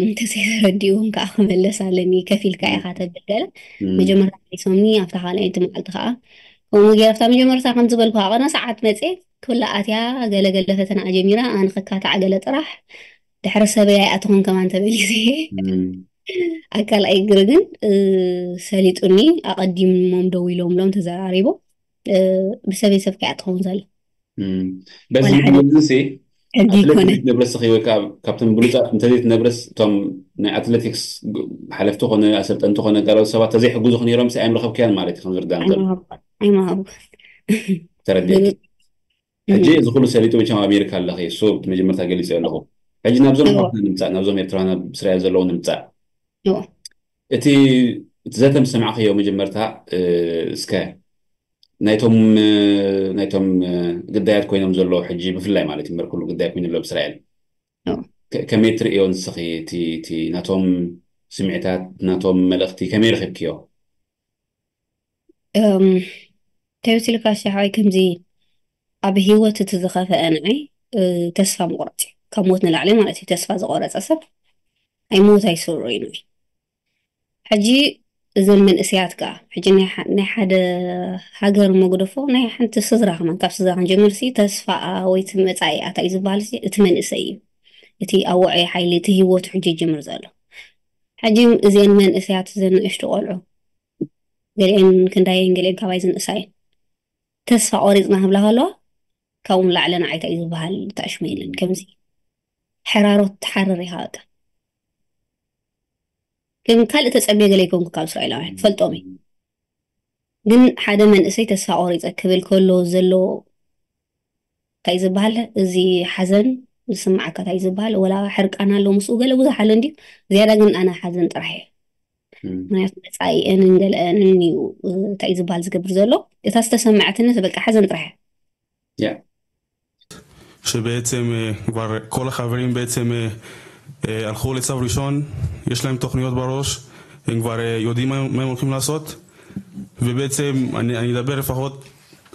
እንተዘይተረዲእዎም ከዓ ክመለስ ኣለኒ ከፊልካ ኢኻ ተብል ገለ መጀመርታ መሊሶምኒ ኣብታ ካልኣይቲ መዓልቲ ከዓ ከምኡ ገይረ ኣብታ መጀመርታ ከም ዝበልኩ ኣቐና ሰዓት መፅየ ክብላ ኣትያ ገለ ገለ ፈተና ጀሚራ ኣነ ከካታዕ ገለ ጥራሕ ድሕሪ ሰበይ ኣይኣተኹን ከማን ተመሊሰ ኣካል ኣይግሪ ግን ሰሊጡኒ ኣቐዲሞም ደው ኢሎምሎም ተዘራሪቦ ብሰበይ ሰብ ከይኣተኸውን ዘሎ በዚ ምክንያት እዚ ሕጊ ኣትሌት ይኮነ። ዘይትነብረስ ኺ ወይ ከዓ ካብቶም ብሉፃት እንተዘይትነብረስ እቶም ናይ ኣትሌቲክስ ግ- ሓለፍቲ ኮነ ኣሰልጠንቲ ኮነ ጋሮት ሰባት ተዘይሕግዙ ነይሮም ሲ ኣይምረኸብክያን ማለት እዩ ከም ዝርዳእ እንተሎ ኣይምሃቡ ኣይምሃቡ ተረዲእኪ ብሉፅ ሕጂ እዚ ኩሉ ሰሊጡ መቸም ኣብ ኣሜሪካ ኣለኺ እሱ እቲ መጀመርታ ገሊፀ ኣለኹ ሕጂ ናብዞም እዎ። ኣሕዋትና ንምፃእ ናብዞም ኤርትራውያን ኣብ እስራኤል ዘለዉ ንምፃእ እዎ። እቲ እቲ ዘተ ምስ ሰማዕክዮ መጀመርታ፣ እስከ ናይቶም ናይቶም ግዳያት ኮይኖም ዘለዉ ሕጂ ብፍላይ ማለት እዩ፣ እምበር ኩሉ ግዳይ ኮይኑ ኣሎ ኣብ እስራኤል፣ ከመይ ትርእዮ ንስኺ? እቲ ናቶም ስምዒታት፣ ናቶም መልእኽቲ ከመይ ረኺብክዮ? ተወሲልካ ሻሕዋይ ከምዚ ኣብ ሂወት እቲ ዝኸፈአ ንዓይ ተስፋ ምቑራፅ እዩ። ካብ ሞት ንላዕሊ ማለት እዩ። ተስፋ ዝቆረፀ ሰብ ኣይሞት ኣይስሩ እዩ ንዓይ። ሕጂ እዘን መንእሰያት ከዓ ሕጂ ናይ ሓደ ሃገር መጉደፎ ናይ ሓንቲ ስድራ ከማን ካብ ስድራ ክንጀምር ሲ ተስፋ ወይ እቲ መፃኢ ኣታ እዩ ዝበሃል ሲ እቲ መንእሰይ እዩ። እቲ ኣወዐይ ሓይሊ እቲ ሂወቱ ሕጂ ይጅምር ዘሎ። ሕጂ እዚአን መንእሰያት እዘን ንእሽቱ ቆልዑ ገሊአን ክንዳየን ገሊአን ካባይ ዝንእሳየን ተስፋ ቆሪፅና ክብላ ከለዋ ካብኡ ንላዕሊ ንዓይ እንታይ እዩ ዝበሃል ተኣሽሙ የለን። ከምዚ ሕራሮት ትሓርር ኢኻ በቃ። ግን ካልእ ተፀብየ ገለ ይኮንኩ ካብ እስራኤላውያን ፈልጦም እዩ። ግን ሓደ መንእሰይ ተስፋ ቆሪፀ ክብል ከሎ ዘሎ እንታይ ዝበሃል እዚ ሓዘን ዝስማዓካ እንታይ ዝበሃል ወላ ሕርቃን ኣሎ ምስኡ ገለ ብዙሕ ኣሎ እንዲ ዝያዳ ግን ኣነ ሓዘን ጥራሕ እየ። ምክንያቱ መፃኢአንን ገለአንን እዩ እንታይ ዝበሃል ዝገብር ዘሎ እታ ዝተሰማዐትነት በቃ ሓዘን ጥራሕ እያ። ያ שבעצם אה, כבר כל החברים בעצם אה, אה, הלכו לצו ראשון, יש להם תוכניות בראש, הם כבר אה, יודעים מה, מה הם הולכים לעשות, ובעצם אני, אני אדבר לפחות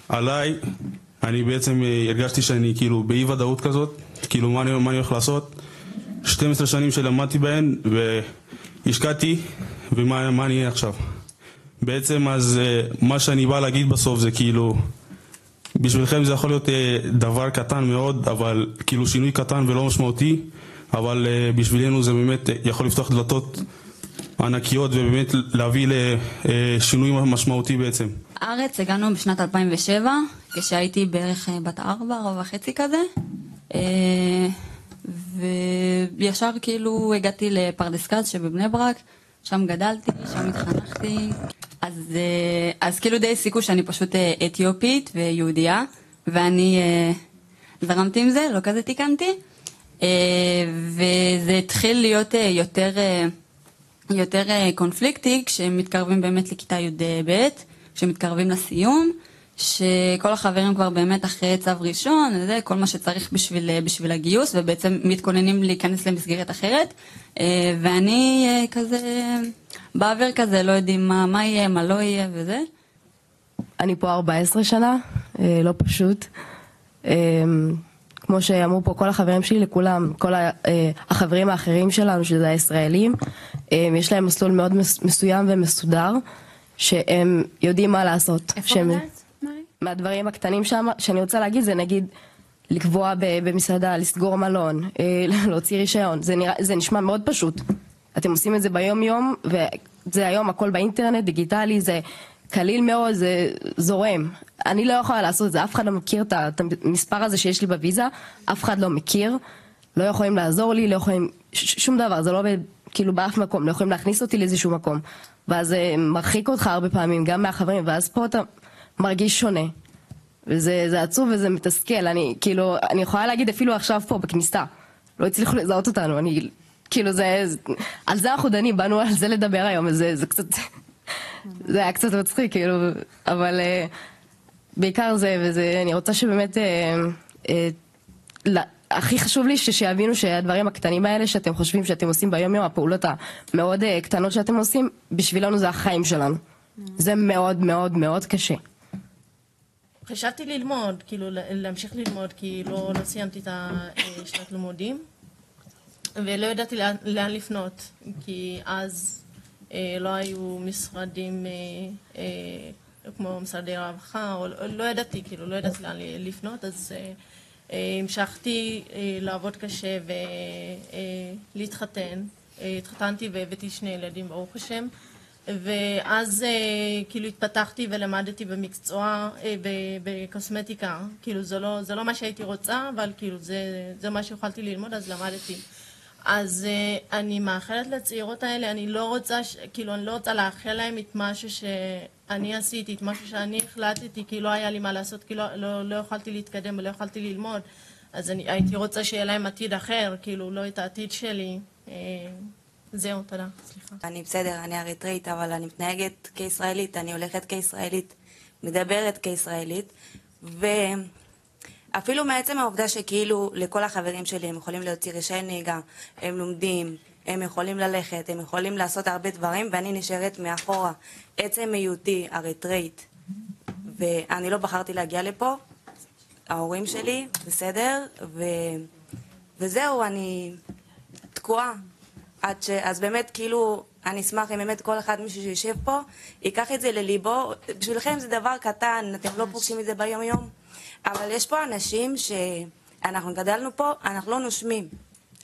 עליי, אני בעצם אה, הרגשתי שאני כאילו באי ודאות כזאת, כאילו מה אני, מה אני הולך לעשות, 12 שנים שלמדתי בהן והשקעתי, ומה מה אני אהיה עכשיו. בעצם אז אה, מה שאני בא להגיד בסוף זה כאילו בשבילכם זה יכול להיות אה, דבר קטן מאוד, אבל כאילו שינוי קטן ולא משמעותי, אבל אה, בשבילנו זה באמת אה, יכול לפתוח דלתות ענקיות ובאמת להביא לשינוי משמעותי בעצם. לארץ הגענו בשנת אלפיים ושבע, כשהייתי בערך אה, בת ארבע, ארבע וחצי כזה, אה, וישר כאילו הגעתי לפרדס כץ שבבני ברק, שם גדלתי, שם התחנכתי, אז, אה, אז כאילו די הסיקו שאני פשוט אה, אתיופית ויהודייה, ואני אה, זרמתי עם זה, לא כזה תיקנתי, אה, וזה התחיל להיות אה, יותר, אה, יותר אה, קונפליקטי כשמתקרבים באמת לכיתה י"ב, כשמתקרבים לסיום, שכל החברים כבר באמת אחרי צו ראשון, זה כל מה שצריך בשביל, אה, בשביל הגיוס, ובעצם מתכוננים להיכנס למסגרת אחרת, אה, ואני אה, כזה באוויר כזה, לא יודעים מה, מה יהיה, מה לא יהיה וזה. אני פה 14 שנה, אה, לא פשוט. אה, כמו שאמרו פה כל החברים שלי, לכולם, כל ה- אה, החברים האחרים שלנו, שזה הישראלים, אה, יש להם מסלול מאוד מס- מסוים ומסודר, שהם יודעים מה לעשות. איפה שהם- גדלת, מרי? מהדברים הקטנים שם, שאני רוצה להגיד, זה נגיד לקבוע ב- במסעדה, לסגור מלון, אה, להוציא רישיון, זה, נראה, זה נשמע מאוד פשוט. אתם עושים את זה ביום יום, וזה היום הכל באינטרנט, דיגיטלי, זה קליל מאוד, זה זורם. אני לא יכולה לעשות את זה, אף אחד לא מכיר את ה- את המספר הזה שיש לי בוויזה, אף אחד לא מכיר, לא יכולים לעזור לי, לא יכולים, ש- שום דבר, זה לא עובד כאילו באף מקום, לא יכולים להכניס אותי לאיזשהו מקום. ואז זה מרחיק אותך הרבה פעמים, גם מהחברים, ואז פה אתה מרגיש שונה. וזה זה עצוב וזה מתסכל, אני כאילו, אני יכולה להגיד אפילו עכשיו פה בכניסה, לא הצליחו לזהות אותנו, אני כאילו זה, זה- על זה אנחנו דנים, באנו על זה לדבר היום, וזה זה קצת, זה היה קצת מצחיק כאילו, אבל אה, בעיקר זה, וזה, אני רוצה שבאמת, אה, אה, لا, הכי חשוב לי ש- שיבינו שהדברים הקטנים האלה שאתם חושבים שאתם עושים ביום יום, הפעולות המאוד אה, קטנות שאתם עושים, בשבילנו זה החיים שלנו. זה מאוד מאוד מאוד קשה. חשבתי ללמוד, כאילו ל- להמשיך ללמוד, כי לא, לא סיימתי את השנת לימודים, ולא ידעתי לאן, לאן לפנות, כי אז אה, לא היו משרדים אה, אה, כמו משרדי רווחה, או לא לא ידעתי, כאילו לא ידעתי לאן לפנות, אז אה, אה, המשכתי אה, לעבוד קשה ולהתחתן. אה, התחתנתי והבאתי שני ילדים, ברוך השם. ואז אה, כאילו התפתחתי ולמדתי במקצוע, אה, ב- בקוסמטיקה. כאילו זה לא, זה לא מה שהייתי רוצה, אבל כאילו זה, זה מה שיכולתי ללמוד, אז למדתי. אז אה, אני מאחלת לצעירות האלה, אני לא רוצה, ש- כאילו אני לא רוצה לאחל להם את משהו שאני עשיתי, את משהו שאני החלטתי, כי לא היה לי מה לעשות, כי לא, לא, לא יכולתי להתקדם ולא יכולתי ללמוד. אז אני הייתי רוצה שיהיה להם עתיד אחר, כאילו לא את העתיד שלי. אה, זהו, תודה. סליחה. אני בסדר, אני אריתראית, אבל אני מתנהגת כישראלית, אני הולכת כישראלית, מדברת כישראלית, ואפילו מעצם העובדה שכאילו לכל החברים שלי הם יכולים להוציא רישיון נהיגה, הם לומדים, הם יכולים ללכת, הם יכולים לעשות הרבה דברים, ואני נשארת מאחורה. עצם היותי אריתראית, ואני לא בחרתי להגיע לפה, ההורים שלי, בסדר, ו... וזהו, אני תקועה. עד ש... אז באמת, כאילו, אני אשמח אם באמת כל אחד מי שיושב פה, ייקח את זה לליבו. בשבילכם זה דבר קטן, אתם לא פוגשים את זה ביום יום. אבל יש פה אנשים שאנחנו גדלנו פה, אנחנו לא נושמים.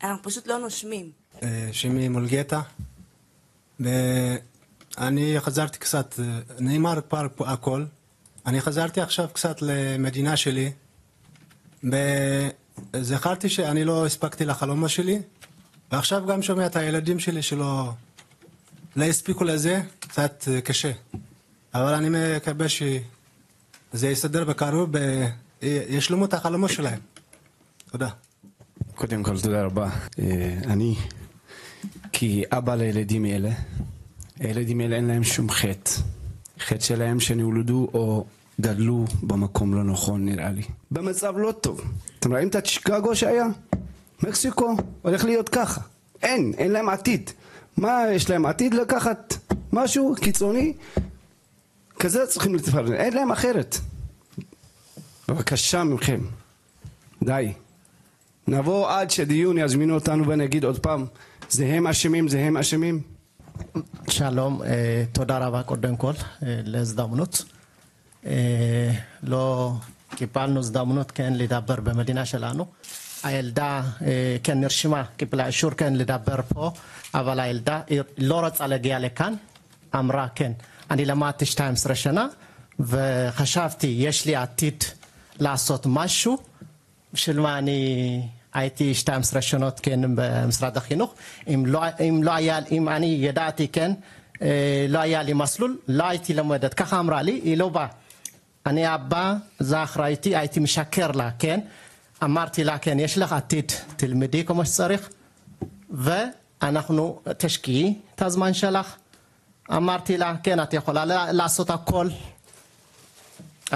אנחנו פשוט לא נושמים. אה, שמי מולגטה. ו- אני חזרתי קצת, אה, נאמר כבר פה הכל. אני חזרתי עכשיו קצת למדינה שלי. וזכרתי שאני לא הספקתי לחלומות שלי, ועכשיו גם שומע את הילדים שלי שלא לא הספיקו לזה, קצת אה, קשה. אבל אני מקווה שזה יסתדר בקרוב, ב- ישלמו את החלומות שלהם. תודה. קודם כל, תודה רבה. אה, אני, כאבא לילדים אלה, הילדים אלה אין להם שום חטא. חטא שלהם שנולדו או גדלו במקום לא נכון, נראה לי. במצב לא טוב. אתם רואים את השיקגו שהיה? מקסיקו הולך להיות ככה. אין, אין להם עתיד. מה יש להם עתיד? לקחת משהו קיצוני כזה, צריכים להתפרנס, אין להם אחרת. בבקשה מכם, די. נבוא עד שדיון יזמינו אותנו ונגיד עוד פעם, זה הם אשמים, זה הם אשמים. ሻሎም፣ እ፣ ቶዳ ራባ ቆደንኮል፣ እ፣ ለዝዳምኑት፣ እ፣ ሎ ቂጳልኑ ዝዳምኑት ከን ሊዳበር በመዲና ሸላኑ፣ ኣየልዳ፣ እ፣ ከን ንርሽማ ቂፕላ እሹር ከን ሊዳበር ፖ፣ ኣባል ኣየልዳ፣ እ፣ ሎሮ ጻለግያ ለካን፣ ኣምራ ከን፣ ኣኒ ለማትሽ ታይምስ ረሸና፣ ቨኸሻፍቲ የሽሊ ኣቲድ ላሶት ማሹ፣ ሽልማኒ ኣይቲ ሽታም ስረሸኖት ኬን ምስራ ደኺኑኽ። ኢም ሎ ኣያል ኢም ኣኒ የዳእቲ ኬን ሎ ኣያል ይመስሉል ሎ ኣይቲ ለመደት ከኻምራሊ ኢሎባ ኣኒ ኣባ ዛኽራይቲ ኣይቲ ምሻኬርላ ኬን ኣማርቲላ ኬን የሽለኽ ኣቲድ ትልምዲ ከሞሽ ጸሪኽ ቨ ኣናኽኑ ተሽኪ ታዝማን ሸላኽ ኣማርቲላ ኬን ኣቲ ኾላ ላሶት ኣኮል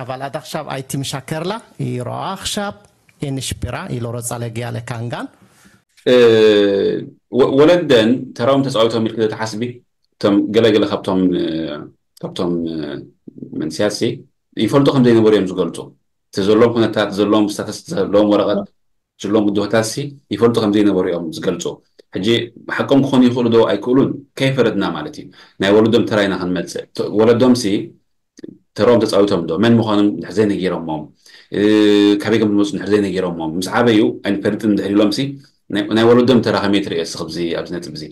ኣባል ኣዳኽሻብ ኣይቲ ምሻከርላ ኢሮ ኣኽሻብ ኢንሽፒራ ኢሎ ሮጻ ለጊያ ለካንጋን ወለደን ተራዎም ተፃዊቶም ኢልክ ተሓስቢ እቶም ገለገለ ካብቶም ካብቶም መንስያሲ ይፈልጡ ከም ዘይነበሩ እዮም ዝገልፁ እቲ ዘለዎም ኩነታት ዘለዎም ስታተስ ዘለዎም ወረቐት ዘለዎም ብድሆታት ሲ ይፈልጡ ከም ዘይነበሩ እዮም ዝገልፁ ሕጂ ሓቆም ክኾኑ ይኽእሉ ዶ ኣይክእሉን ከይፈረድና ማለት እዩ ናይ ወለዶም ተራይና ክንመፅእ ወለዶም ሲ ተራኦም ተፃዊቶም ዶ መን ምዃኖም ድሕር ዘይነጊሮሞም ካበይ ከም ዝመፁ ድሕር ዘይነጊሮሞም ምስ ዓበዩ ኣይንፈልጥን ድሕር ኢሎም ሲ ናይ ወለዶም ተራ ከመይ ትርእዮ ስኽብዚ ኣብዚ ነጥብ እዚ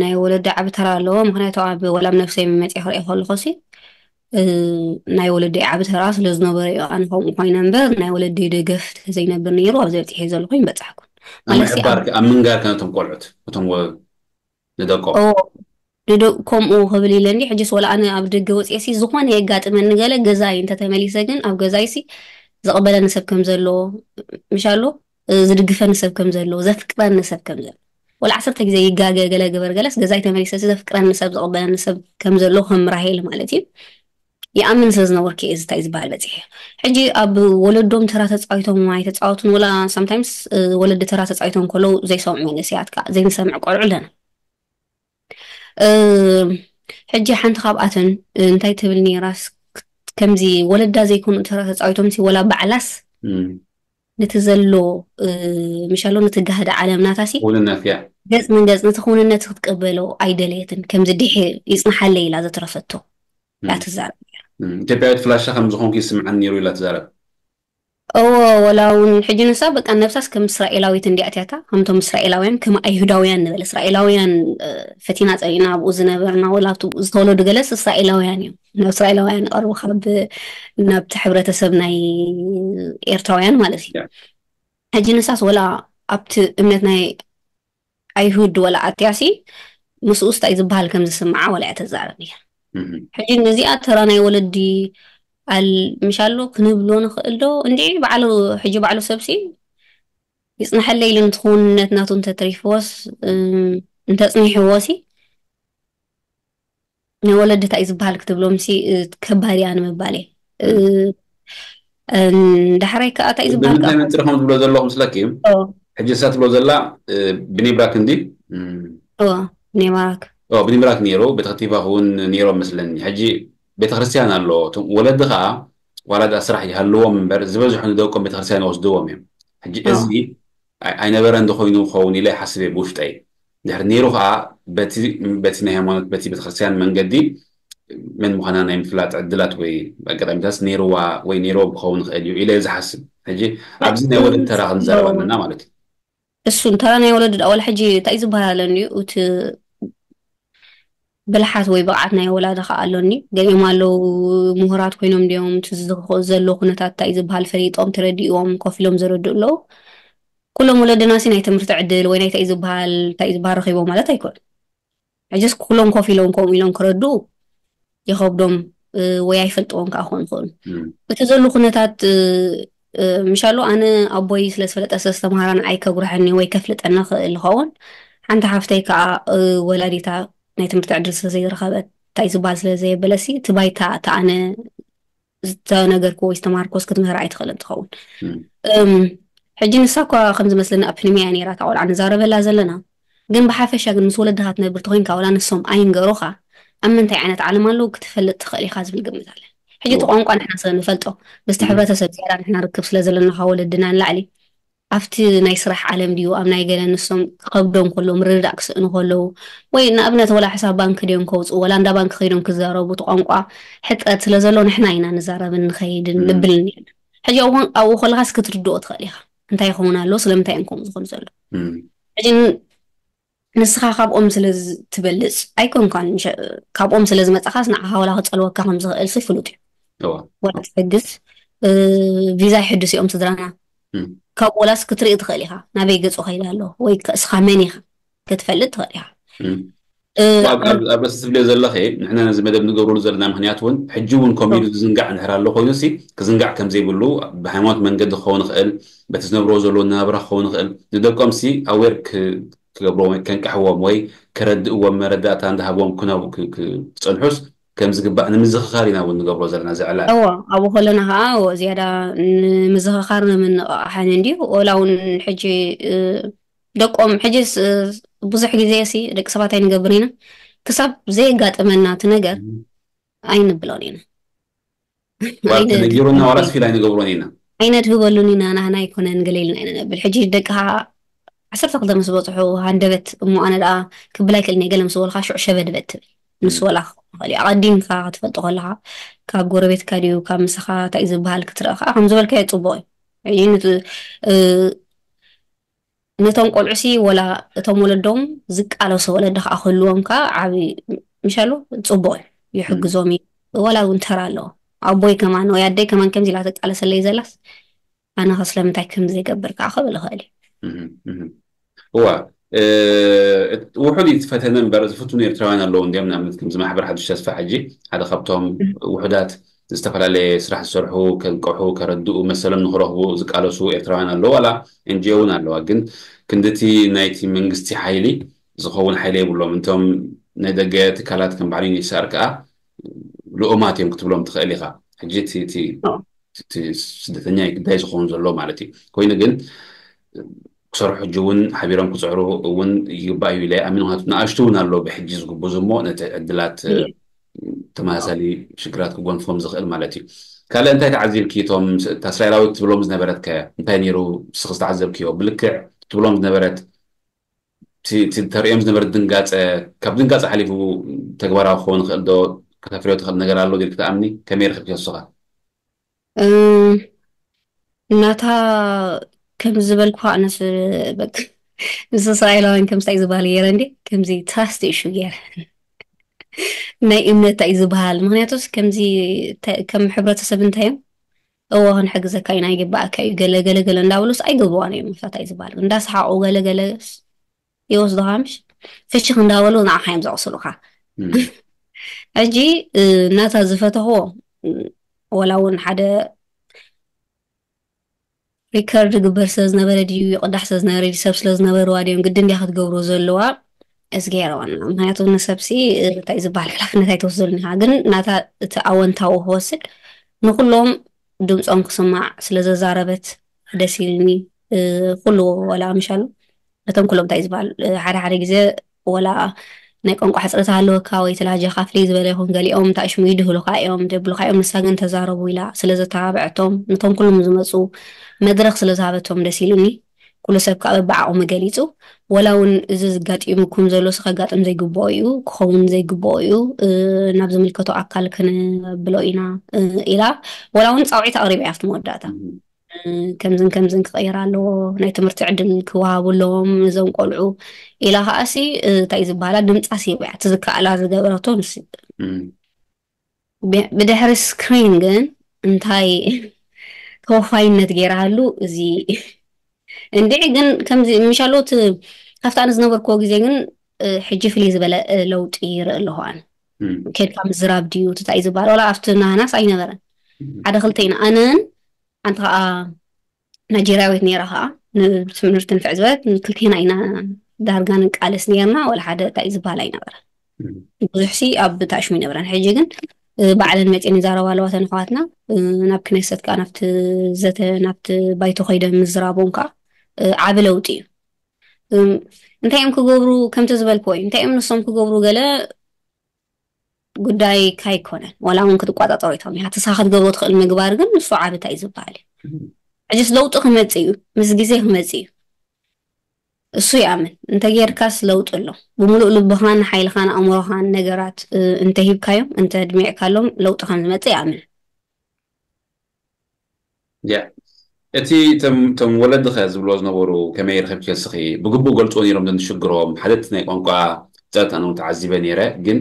ናይ ወለዲ ዓቢ ተራ ኣለዎ ምክንያቱ ኣብ ወላም ነብሰይ መመፅእ ክርኢ ከለኹ ሲ ናይ ወለዲ ዓቢ ተራ ስለ ዝነበረ እዩ ኣነ ከምኡ ኮይነ እምበር ናይ ወለዲ ደገፍ ተዘይነብር ነይሩ ኣብዚ በፂሐ ዘለኹ ይበፃሕኩን ኣብ ምሕባር ኣብ ምንጋር ከነቶም ቆልዑት እቶም ንደቆም ንደቅ ከምኡ ክብል ኢለ እንዲ ሕጅስ ወላ ኣነ ኣብ ደገ ወፅኤ ሲ ዝኾነ የጋጥመኒ ገለ ገዛይ እንተተመሊሰ ግን ኣብ ገዛይ ሲ ዝቕበለኒ ሰብ ከም ዘሎ ምሻሎ ዝድግፈኒ ሰብ ከም ዘሎ ዘፍቅረኒ ሰብ ከም ዘሎ ወላ ዓሰርተ ግዜ ይጋገ ገለ ግበር ገለስ ገዛይ ተመሊሰ ሲ ዘፍቅረኒ ሰብ ዝቕበለኒ ሰብ ከም ዘሎ ከም ራሄል ማለት እዩ ይኣምን ስለ ዝነበርኩ እየ ዝታይ ዝበሃል በፂሐ ሕጂ ኣብ ወለዶም ተራ ተፃዊቶም ኣይተፃወቱን ወላ ሳምታይምስ ወለዲ ተራ ተፃዊቶም ከለዉ ዘይሰምዑ መንእሰያት ከዓ ዘይንሰምዕ ቆልዑ ኣለና ሕጂ ሓንቲ ካብኣተን እንታይ ትብል ነይራስ ከምዚ ወለዳ ዘይኮኑ ተራ ተፃዊቶም ሲ ወላ ባዕላስ ነቲ ዘሎ ምሻሎ ነቲ ጋህዲ ዓለም ናታሲ ውንነት እያ ገፅ ንገፅ ነቲ ክውንነት ክትቀበሎ ኣይደለየትን ከምዚ ድሕ ይፅንሓለ ኢላ ዘትረፈቶ እያ ትዛረብ ነይራ ኢትዮጵያዊት ፍላሻ ከም ዝኾንኩ ይስምዓን ነይሩ ኢላ ትዛረብ እዎ ወላ እውን ሕጂ ንሳ በቃ ነብሳስ ከም እስራኤላዊት እንዲያ እትያታ ከምቶም እስራኤላውያን ከም ኣይሁዳውያን ንበል እስራኤላውያን ፈቲና ፀኒና ኣብኡ ዝነበርና ወላ ዝተወለዱ ገለስ እስራኤላውያን እዮም ናብ እስራኤላውያን ይቐርቡ ካብ ናብቲ ሕብረተሰብ ናይ ኤርትራውያን ማለት እዩ ሕጂ ንሳስ ወላ ኣብቲ እምነት ናይ ኣይሁድ ወላ ኣትያሲ ምስኡስ እንታይ ዝበሃል ከም ዝስምዓ ወላ እያ ተዛረብ እያ ሕጂ ነዚኣ ተራ ናይ ወለዲ ኣል ምሻሎ ክንብሎ ንኽእል ዶ እንዲ ባዕሉ ሕጂ ባዕሉ ሰብሲ ይፅንሐለይ ኢሉ ንትኽውንነት ናቱ እንተተሪፍዎስ እንተጽኒሕዎ ሲ ናይ ወለዲ እንታይ እዩ ዝበሃል ክትብሎም ሲ እ፣ ከባድ እያ ንምባል እየ። እ፣ እ፣ ዳሕራይ ከዓ እንታይ እዩ ዝበሃል ከዓ? ብምንታይ መንፅሪ ከም ዝብሎ ዘለኹ ምስለኪ እዩ። ኦ፣ ሕጂ እሳ ትብሎ ዘላ እ፣ ብኒብራክ እንዲ እም፣ ኦ፣ ኔማራክ። ኦ፣ ብኒብራክ ነይሩ ቤተ ክቲፋ ክውን ነይሮም መስለኒ። ሕጂ ቤተ ክርስቲያን ኣሎ። እቶም ወለዲ ከዓ ዋላ ደኣ ስራሕ ይሃልዎም እምበር ዝበዝሑ ንደቆም ቤተ ክርስቲያን ይወስድዎም እዮም። ሕጂ ኦ፣ እዚ ኣይ- ኣይነበረ እንተኮይኑ ክኸውን ኢለ ይሓስብ እየ ብውሽጠይ። ድሕሪ ነይሩ ከዓ በቲ በቲ ናይ ሃይማኖት በቲ ቤተክርስትያን መንገዲ መን ምዃና ናይ ምፍላጥ ዕድላት ወይ ኣጋጣሚታት ነይርዋ ወይ ነይርዎ ክኸውን ይኽእል እዩ ኢለ እየ ዝሓስብ። ሕጂ ኣብዚ ናይ ወለድ ተራ ክንዛረብ ኣለና ማለት እዩ። እሱ እንተራ ናይ ወለዲ ዳ ወላ ሕጂ እንታይ ዝበሃል ኣሎ እንድዩ እቲ ብልሓት ወይ ብቕዓት ናይ ወላዲ ከዓ ኣሎኒ። ገሊኦም ኣለዉ ምሁራት ኮይኖም ድዮም እቲ ዝኽ- ዘሎ ኩነታት እንታይ ዝበሃል ፈሊጦም ተረዲእዎም ኮፍ ኢሎም ዘረድኡ ኣለዉ። ኩሎም ወለድና ሲ ናይ ትምህርቲ ዕድል ወይ ናይ እንታይ ዝበሃል እንታይ ዝበሃል ረኺቦም ማለት ኣይኮን። ሕጅስ ኩሎም ኮፍ ኢሎም ከምኡ ኢሎም ክረድኡ ይኸብዶም እ፣ ወይ ኣይፈልጥዎም ከዓ ክኾኑ ይኽእሉ። እም፣ እቲ ዘሎ ኩነታት እ፣ እ፣ ምሻሉ ኣነ ኣቦይ ስለ ዝፈለጠ ስለ ዝተምሃረ ንዓይ ከጉርሐኒ ወይ ከፍልጠኒ ክእል ይኸውን። ሓንቲ ሓፍተይ ከዓ እ፣ ወላዲታ ናይ ትምህርቲ ዕድል ስለ ዘይረኸበት እንታይ ዝበሃል ስለ ዘየበለሲ እቲ ባይታ እቲ ኣነ ዝተነገርኩ ወይ ዝተምሃርኩስ ክትምህር ኣይትኽእልን ትኸውን። እም፣ እም፣ ሕጂ ንሳ እኳ ከም ዝመስለኒ ኣብ ፕኒሚያ ነይራ እታ ቆልዓ ንዛረበላ ዘለና፣ ግን ብሓፈሻ ግን ምስ ወለድኻ ትነብር ተኾይንካ ዋላ ንሶም ኣይንገሩኻ ኣብ ምንታይ ዓይነት ዓለም ኣለዉ ክትፈልጥ ትኽእል ኢኻ ዝብል ግምት ኣለ። ሕጂ እቲ እዋ፣ ቋንቋ ንሕና ስለ ንፈልጦ ምስቲ እም፣ ሕብረተሰብ ዝያዳ ንሕና ርክብ ስለ ዘለና ካብ ወለድና ንላዕሊ ኣብቲ ናይ ስራሕ ዓለም ድዩ ኣብ ናይ ገለ ንሶም ክኸብዶም ከለዉ ምርድዳእ ክስእኑ ከለዉ ወይ ንኣብነት ወላ ሕሳብ ባንክ ድዮም ከውፅኡ ወላ እንዳ ባንክ ከይዶም ክዛረቡ እቲ ቋንቋ ሕፅረት ስለ ዘሎ ንሕና ኢና ንዛረብን ንኸይድን እም፣ ንብል ነርና። ሕጂ ኣብኡ ኣብኡ ከለኻስ ክትርድኦ ትኽእል ኢኻ እንታይ ይኸውን ኣሎ ስለምንታይ እዮም ከምኡ ዝኾኑ ዘሎ። እም፣ ሕጂ ን- ንስኻ ካብኦም ስለ ዝ- ትበልፅ ኣይኮንካን ምሸ- ካብኦም ስለ ዝመፃኻስ ንዓኻ ዋላ ክፀልወካ ከም ዝኽእል ሲ ፍሉጥ እዩ። እዋ፣ ዋላ ትሕግዝ እ፣ ቪዛ ይሕድሱ እዮም ስድራና እም፣ ካብኡ ዋላስ ክትርኢ ትኽእል ኢኻ ናበይ ገፁ ከይዳ ኣሎ ወይ ከ- እስኻ መን ኢኻ ክትፈልጥ ትኽእል ኢኻ። እም። እ፣ ኣብ ኣብ- ኣብ ርእሲ ትብልዮ ዘለኺ ንሕና ነዚ መደብ ንገብረሉ ዘለና ምክንያት እውን ሕጂ እውን ከምኡ ኢሉ ዝዝንጋዕ እንድሕር ኣሎ ኮይኑ ሲ ክዝንጋዕ ከም ዘይብሉ ብሃይማኖት መንገዲ ክኸውን ይኽእል በቲ ዝነብርዎ ዘለዉ ናብራ ክኸውን ይኽእል ንደቆም ሲ ኣዌር ክገብርዎም ወይ ከንቅሕዎም ወይ ከረድእዎም መረዳእታ እንዳሃብዎም ክነብ- ክ- ክፀንሑስ ከም ዝግባእ ንምዝኽኻር ኢና እውን ንገብሮ ዘለና እዚ ዕላል እዎ ኣብኡ ከለና ከዓ እዎ ዝያዳ ንምዝኽኻር ንምንቕቓሕን እንድዩ ወላ እውን ሕጂ እ፣ ደቆም ሕጂ ስ- ብዙሕ ግዜ ሲ ደቂ ሰባት ኣይንገብር ኢና ክሳብ ዘየጋጥመና እቲ ነገር ኣይንብሎን ኢና ዋላ ተነጊሩና ዋላ ስፊል ኣይንገብሮን ኢና ኣይነድህበሉን ኢና ናህና ኣይኮነን ገለ ኢልና ኢና ነብል ሕጂ ደቅኻ ዓሰርተ ክልተ ምስ በፅሑ ሃንደበት እሞ ኣነ ደኣ ክብል ኣይክእልን እየ ገለ ምስ በልካ ሽዑ ሸበድበድ ትብል ምስ በላ ክኸውን ይኽእል እዩ ኣቐዲምካ ክትፈልጦ ከለኻ ካብ ጎረቤትካ ድዩ ካብ ምሳኻ እንታይ ዝበሃል ክትርኢ ከዓ ከም ዝበልካዮ ፅቡቕ እዩ ሕጂ ነት- እ፣ ነቶም ቆልዑሲ ወላ እቶም ወለዶም ዝቃለሱ ወለዲ ከዓ ክህልዎም ከዓ ዓብዪ ምሻሉ ፅቡቕ እዩ ይሕግዞም እዩ ወላ እውን ተራ ኣለዎ ኣቦይ ከማን ወይ ኣደይ ከማን ከምዚ ኢላ ትቃለሰለይ ዘላስ ኣነ ከ ስለምንታይ ከም ዘይገብር ከዓ ክብል ይኽእል እዩ እዋ ውሑድ እዩ ዝፈተነ እምበር ዝፍትኑ ኤርትራውያን ኣለዉ እንዲም ንኣብነት ከምዚ ማሕበር ሓዱሽ ተስፋ ሕጂ ሓደ ካብቶም ውሑዳት ዝተፈላለየ ስራሕ ዝሰርሑ ከንቀሑ ከረድኡ መሰሎም ንክረኽቡ ዝቃለሱ ኤርትራውያን ኣለዉ ዋላ ኤንጂኦ እውን ኣለዋ ግን ክንድቲ ናይቲ መንግስቲ ሓይሊ ዝኸውን ሓይሊ የብሎም እንቶም ናይ ደገ ትካላት ከም ባዕሉ ዩኒሳር ከዓ ልኡማት እዮም ክትብሎም ትኽእል ኢኻ ሕጂ እቲ እቲ እቲ ስደተኛ እዩ ግዳይ ዝኸውን ዘሎ ማለት እዩ ኮይኑ ግን ክሰርሑ ሕጂ እውን ሓቢሮም ክፅዕሩ እውን ይግባእ እዩ ኢለ ኣሚን ምክንያቱ ንኣሽቱ እውን ኣሎ ብሕጂ ዝግብዙ እሞ ነቲ ዕድላት ተመሳሳሊ ሽግራት ክጎንፎም ዝኽእል ማለት እዩ ካልእ እንታይ ተዓዚብኪ እቶም እታ እስራኤላዊት ትብሎም ዝነበረት ከ እንታይ ነይሩ ንስኺ ዝተዓዘብክዮ ብልክዕ ትብሎም ዝነበረት እቲ ተርእዮም ዝነበረ ድንጋፀ ካብ ድንጋፀ ሓሊፉ ተግባራዊ ክኸውን ይኽእል ዶ ከተፍርዮ ትኽእል ነገር ኣሎ ዲልኪ ትኣምኒ ከመይ ረኺብኪ ንስኻ ናታ ከም ዝበልኩ ኣነስ በቃ ምስ እስራኤላውያን ከምስታይ ዝበሃል ገይረ እንዲ ከምዚ ትራስት ኢሹ ገይረ ናይ እምነት እዩ ዝበሃል ምክንያቱስ ከምዚ ከም ሕብረተሰብ እንታይ እዮም እዎ ክንሕግዘካ ኢና ይግባኣካ እዩ ገለ ገለ ገለ እንዳበሉስ ኣይገብርዋን እዮም መፍታታ እዩ ዝበሃል እንዳሰሓቁ ገለ ገለ ይወስዱኻ ምሽ ፍሽኽ እንዳበሉ ንዓኻ እዮም ዘቕስሉኻ ሕጂ እናታ ዝፈተኽዎ ወላ እውን ሓደ ሪከርድ ግበር ስለ ዝነበረ ድዩ ይቕዳሕ ስለ ዝነበረ ድዩ ሰብ ስለ ዝነበርዋ ድዮም ግዲ እንዲያ ክትገብሮ ዘለዋ እዝጊሄር ዋና። ምክንያቱ ንሰብሲ እንታይ ዝበሃል ሓላፍነት ኣይትወስደሉን ኢኻ። ግን ናታ እቲ ኣወንታዊ ክወስድ ንኩሎም ድምፆም ክስማዕ ስለ ዘዛረበት ደስ ኢልኒ። ኩሉ ወላ ምሻሉ እቶም ኩሎም እንታይ ዝበሃል ሓደ ሓደ ግዜ ወላ ናይ ቋንቋ ሕፅረት ኣለወካ ወይ ተላጃኻ ፍልይ ዝበለ ይኹን ገሊኦም ታሽሙ ይድህሉካ እዮም ደብሉካ እዮም ንሳ ግን ተዛረቡ ኢላ ስለ ዘተባብዐቶም ነቶም ኩሎም ዝመፁ መድረክ ስለ ዝሃበቶም ደስ ኢሉኒ። ኩሉ ሰብ ከዓ በብዓቕሙ ገሊፁ። ወላ እውን እዚ ዝጋጢሙኩም ዘሎ ከጋጥም ዘይግብኦ እዩ ክኸውን ዘይግብኦ እዩ። ናብ ዝምልከቶ ኣካል ክንብሎ ኢና ኢላ ወላ እውን ፃውዒት ኣቕሪባ እያ ኣብቲ መወዳእታ። ከምዝን ከምዝን ክቐየር ኣለዎ፣ ናይ ትምህርቲ ዕድል ክወሃቡ ኣለዎም እዞም ቆልዑ ኢላ ከዓሲ እንታይ ዝበሃላ ድምፃ ሲብያ እቲ ዝከኣላ ዝገበረቶ ንስ ብድሕሪ ስክሪን ግን እንታይ ተወፋይነት ገይራሃሉ እዚ እንድዒ ግን ከምዚ ምሻሎት ካብቲ ኣነ ዝነበርክዎ ግዜ ግን ሕጂ ፍልይ ዝበለ ለውጢ ይርኢ ኣለኹ ኣነ። ኬድካ ምዝራብ ድዩ ትታይ ዝበሃል ዋላ ኣብቲ ናህናስ ኣይነበረን። ሓደ ክልተ ኢና ኣነን ሓንቲ ከዓ ናይጀርያዊት ነይራ ከዓ ንትምህርቲ ንፍዕ ዝበለት ክልቴና ኢና ዳርጋ ንቃለስ ነርና ወላ ሓደ እንታይ ዝበሃል ኣይነበረ። ብዙሕ ሲ ኣብ ታሽሙ ይነብረን ሕጂ ግን ባዕለን መፅን ይዛረባ ኣለዋ ተንኳትና ናብ ክነሰት ከዓ ናብቲ ዘተ ናብቲ ባይቶ ከይደ ምዝራቦም ከዓ ዓቢ ለውጢ እዩ። እንታይ እዮም ክገብሩ ከምቲ ዝበልክዎ እዩ እንታይ እዮም ንሶም ክገብሩ ገለ ጉዳይ ካይኮነን ዋላ እውን ክትቋፃፀሮ ይቶም ኢኻ ተስኻ ክትገብሮ ትኽእል ምግባር ግን ንሱ ዓብታ እዩ ዝበሃል እዩ። ሕጅስ ለውጢ ክመፅእ እዩ ምስ ግዜ ክመፅእ እዩ። እሱ ይኣምን እንተ ጌርካስ ለውጢ ኣሎ። ብምሉእ ልብኻን ሓይልኻን ኣእምሮኻን ነገራት እንተ ሂብካዮም እንተ ድሚዕካሎም ለውጢ ከም ዝመፅእ ይኣምን። ያ እቲ እቶም ወለድኸ ዝብሎ ዝነበሩ ከመይ ርክብ ኬልስኺ ብግቡእ ገልፅዎ ነይሮም ዘንሽግሮም ሓደቲ ናይ ቋንቋ ጸጥታ ነው ተዓዚበ ነይረ ግን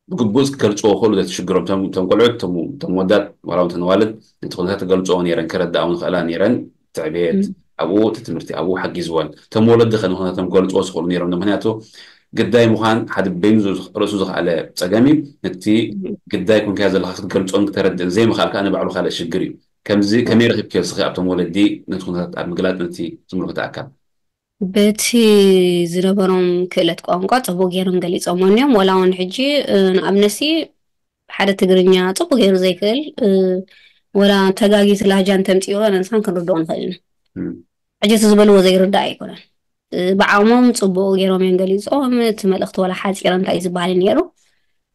ብግቡእ ክገልፅዎ ክእሉ ዘትሽግሮም እቶም ቆልዑት እቶም ወዳት ዋላ እቶም ዋልድ ነቲ ኩነታት ክገልፅዎ ነይረን ክረዳእውን ክእላ ነይረን ትዕቤት ኣብኡ እቲ ትምህርቲ ኣብኡ ሓጊዝወን እቶም ወለድኸ ንኩነታቶም ክገልፅዎ ዝኽእሉ ነይሮም ምክንያቱ ግዳይ ምዃን ሓደ በይኑ ርእሱ ዝኸኣለ ፀገም እዩ። ነቲ ግዳይ ኮንካዮ ዘለካ ክትገልፆን ክተረድእን ዘይምኽኣል ከዓ ንባዕሉ ካልእ ሽግር እዩ። ከምዚ ከመይ ረኺብክዮ ንስኺ ኣብቶም ወለዲ ነቲ ኩነታት ኣብ ምግላፅ ነቲ ዝምልከቶ ኣካል? በቲ ዝነበሮም ክእለት ቋንቋ ፅቡቅ ገይሮም ገሊፆሞ እዮም። ዋላ እውን ሕጂ ንኣብነሲ ሓደ ትግርኛ ፅቡቅ ገይሩ ዘይክእል ወላ ተጋጊ እቲ ላህጃ እንተምፅኡ ንሕና ንሳን ክንርድኦ ንኽእል ኢና። ሕጂ እቲ ዝበልዎ ዘይርዳእ ኣይኮነን። ብዓቕሞም ፅቡቕ ገይሮም እዮም ገሊፆም። እቲ መልእኽቲ ዋላ ሓፂረ እንታይ እዩ ዝበሃል እዩ ነይሩ።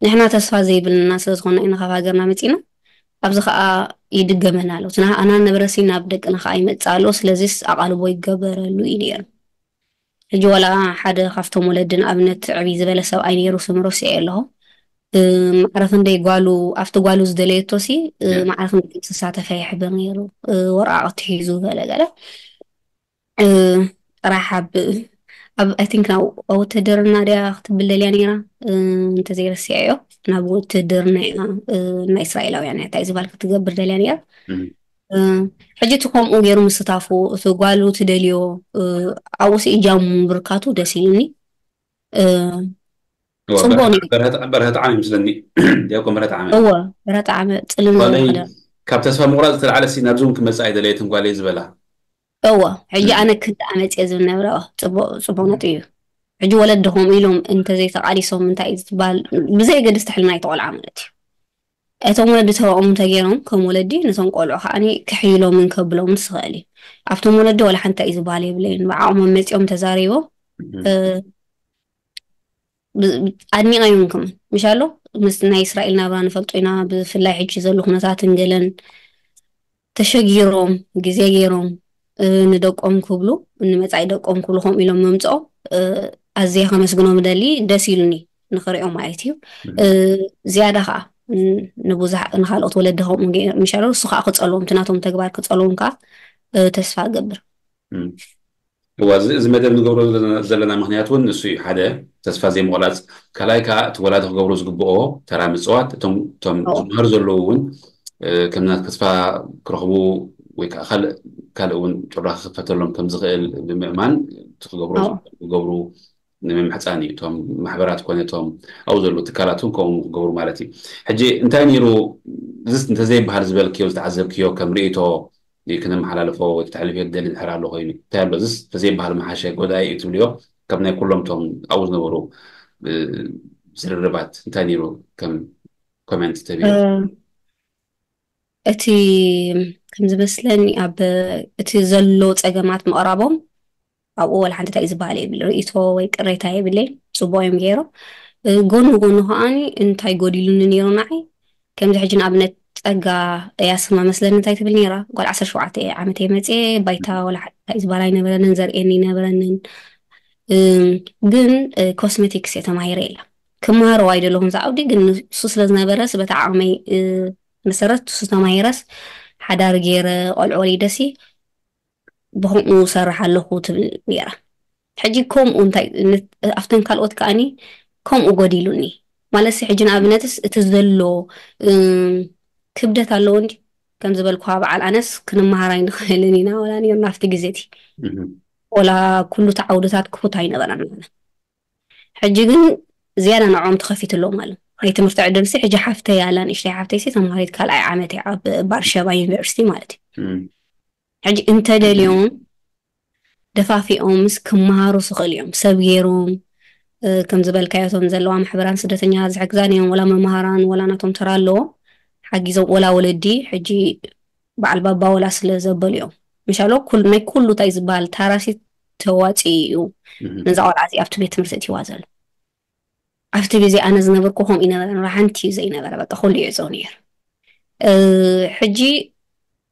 ንሕና ተስፋ ዘይብልና ስለ ዝኾንና ኢና ካብ ሃገርና መፂና። ኣብዚ ከዓ ይድገመና ኣሎ። እቲ ናህኣና ነበረሲ ናብ ደቅና ከዓ ይመፅእ ኣሎ። ስለዚስ ኣቓልቦ ይገበረሉ እዩ ነይሩ። ሕጂ ዋላ ሓደ ካብቶም ወለዲ ንኣብነት ዕብይ ዝበለ ሰብኣይ ነይሩ ስም ረሲዐ ኣለኹ። ማዕረ ክንደይ ጓሉ ኣብቲ ጓሉ ዝደለየቶ ሲ ማዕረ ክንደይ ዝሳተፈ ይሕብር ነይሩ። ወረቃቕቲ ሒዙ ገለ ገለ ጥራሕ ኣብ ኣብ ኣይ ቲንክ ናብ ውትድርና ድያ ክትብል ደልያ ነይራ እንተዘይረሲዐዮ ናብ ውትድርና ኢና ናይ እስራኤላውያን እያ እንታይ ዝበሃል ክትገብር ደልያ ነይራ። ሕጂ እቲ ከምኡ ገይሩ ምስታፉ እቲ ጓሉ ትደልዮ ኣብኡ ሲ እጃሙ ምብርካቱ ደስ ኢሉኒ። ጽቡቅ በርሀ ጣዕመ ይመስለኒ። ዲያቆን በርሀ ጣዕመ እወ በርሀ ጣዕመ ጽልም ጓለይ ካብ ተስፋ ምቁራፅ ዝተለዓለ ሲ ናብዚ እውን ክመፅእ ኣይደለየትን ጓለይ ዝበላ እወ ሕጂ ኣነ ክንዲ ኣመፅየ ዝብል ነብረ ጽቡቅ ነጥቢ እዩ። ሕጂ ወለዲ ከምኡ ኢሎም እንተዘይተቃሊሶም እንታይ እዩ ዝበሃል ብዘየገድስ ትሕልና ኣይተቆልዓ ማለት እዩ። እቶም ወለዲ ተባኦም እንተገይሮም ከም ወለዲ ነቶም ቆልዑ ከዓ ክሕይሎምን ከብሎምን ትኽእል እዩ። ኣብቶም ወለዲ ዋላ ሓንቲ እዩ ዝበሃል የብለይን ብዓቕሞም መፂኦም ተዛሪቦም ኣድኒቐዮም ክም ምሻሎ ምስ ናይ እስራኤል ናብራ ንፈልጦ ኢና ብፍላይ ሕጂ ዘሎ ኩነታትን ገለን ተሸጊሮም ግዜ ገይሮም ንደቆም ክብሉ ንመፃኢ ደቆም ክብሉ ከምኡ ኢሎም ምምፅኦም ኣዝየ ከመስግኖም ደሊ ደስ ኢሉኒ ንኽሪኦ ማለት እዩ። ዝያዳ ከዓ ንብዙሕ ንካልኦት ወለዲ ከምኡ ምሻሎ እሱ ከዓ ክፀልዎም እቲ ናቶም ተግባር ክፀልዎም ከዓ ተስፋ እገብር። እዋ እዚ መደብ ንገብሮ ዘለና ምክንያት እውን ንሱ እዩ ሓደ ተስፋ ዘይምቑራፅ ካልኣይ ከዓ እቲ ወላዲ ክገብሮ ዝግብኦ ተራ ምፅዋት እቶም ዝምህር ዘለዉ እውን ከም ናት ተስፋ ክረኽቡ ወይ ከዓ ካልእ ካልእ እውን ጭራ ክኽፈተሎም ከም ዝኽእል ብምእማን ክገብሩ ዝገብሩ ንምምሕፃን እዩ እቶም ማሕበራት ኮነ እቶም ኣብኡ ዘለዉ ትካላት እውን ከምኡ ክገብሩ ማለት እዩ። ሕጂ እንታይ ነይሩ እዚስ እንተዘይበሃል ዝበልክዮ ዝተዓዘብክዮ ከም ርእቶ ክነመሓላልፎ ወይ ክተሕልፍዮ ትደሊ ድሕር ኣሎ ኮይኑ እንታይ ኣሎ እዚስ እንተዘይበሃል መሓሸ ጎዳኢ እዩ ትብልዮ ካብ ናይ ኩሎም እቶም ኣብኡ ዝነበሩ ዝርርባት እንታይ ነይሩ ከም ኮሜንት ተቢሉ? እቲ ከም ዝመስለኒ ኣብ እቲ ዘሎ ፀገማት ምቕራቦም ኣብኡ ወላ ሓንቲ እንታይ ዝበሃል የብል ርእቶ ወይ ቅሬታ የብለይ። ፅቡቅ እዮም ገይሮም። ጎኑ ጎኑ ከዓኒ እንታይ ጎዲሉኒ ነይሩ ንዓይ ከምዚ ሕጂ ንኣብነት ፀጋ እያ ስማ መስለኒ እንታይ ትብል ነይራ ጓል ዓሰርተ ሸውዓተ ዓመት እየ መፅየ ባይታ ወላ እንታይ ዝበሃል ኣይነበረንን ዘርእየኒ ኣይነበረንን። ግን ኮስሜቲክስ እየ ተማሂረ ኢላ። ክመሃሮ ኣይደለኹን ዝዓውዲ ግን ንሱ ስለ ዝነበረስ በታ ዓቕመይ መሰረት ንሱ ተማሂረስ ሓዳር ገይረ ቆልዑ ወሊደሲ ብከምኡ ሰርሕ ኣለኹ ትብል ነይራ። ሕጂ ከምኡ እንታይ ኣብተን ካልኦት ከዓኒ ከምኡ ጎዲሉኒ ማለት ሕጂ ንኣብነትስ እቲ ዘሎ ክብደት ኣለዎ እንዲ ከም ዝበልኩ በዓል ኣነስ ክንመሃር ኣይንኽእልን ኢና ወላ ነርና ኣብቲ ግዜ እቲ ወላ ኩሉ እቲ ዓውድታት ክፉት ኣይነበረን ማለት ሕጂ ግን ዝያዳ ንዕኦም ተኸፊትሎም ኣሎ ናይ ትምህርቲ ዕድል ሲ ሕጂ ሓፍተይ ኣላ ንእሽተይ ሓፍተይ ሲ ተምሃሪት ካልኣይ ዓመት እያ ኣብ ባርሸባ ዩኒቨርሲቲ ማለት እዩ ሕጂ እንተደልዮም ደፋፊኦምስ ክመሃሩ ስኽእል እዮም ሰብ ገይሮም ከም ዝበልካዮ እቶም ዘለዋ ማሕበራን ስደተኛ ዝሕግዛን እዮም ወላ መምሃራን ወላ ናቶም ተራ ኣለዎም ሓጊዞም ወላ ወለዲ ሕጂ በዓል ባባ ወላ ስለ ዘበሉ እዮም ምሻሎ ናይ ኩሉ እንታይ ዝበሃል ታራሲ ተዋፂኡ እዩ ነዛ ቆልዓ እዚ ኣብቲ ቤት ትምህርቲ እትዋ ዘሎ ኣብቲ ግዜ ኣነ ዝነበርኩ ከምኡ ይነበረ ሓንቲ እዩ ዘይነበረ በቃ ኩሉ ይዕፀው ነይሩ ሕጂ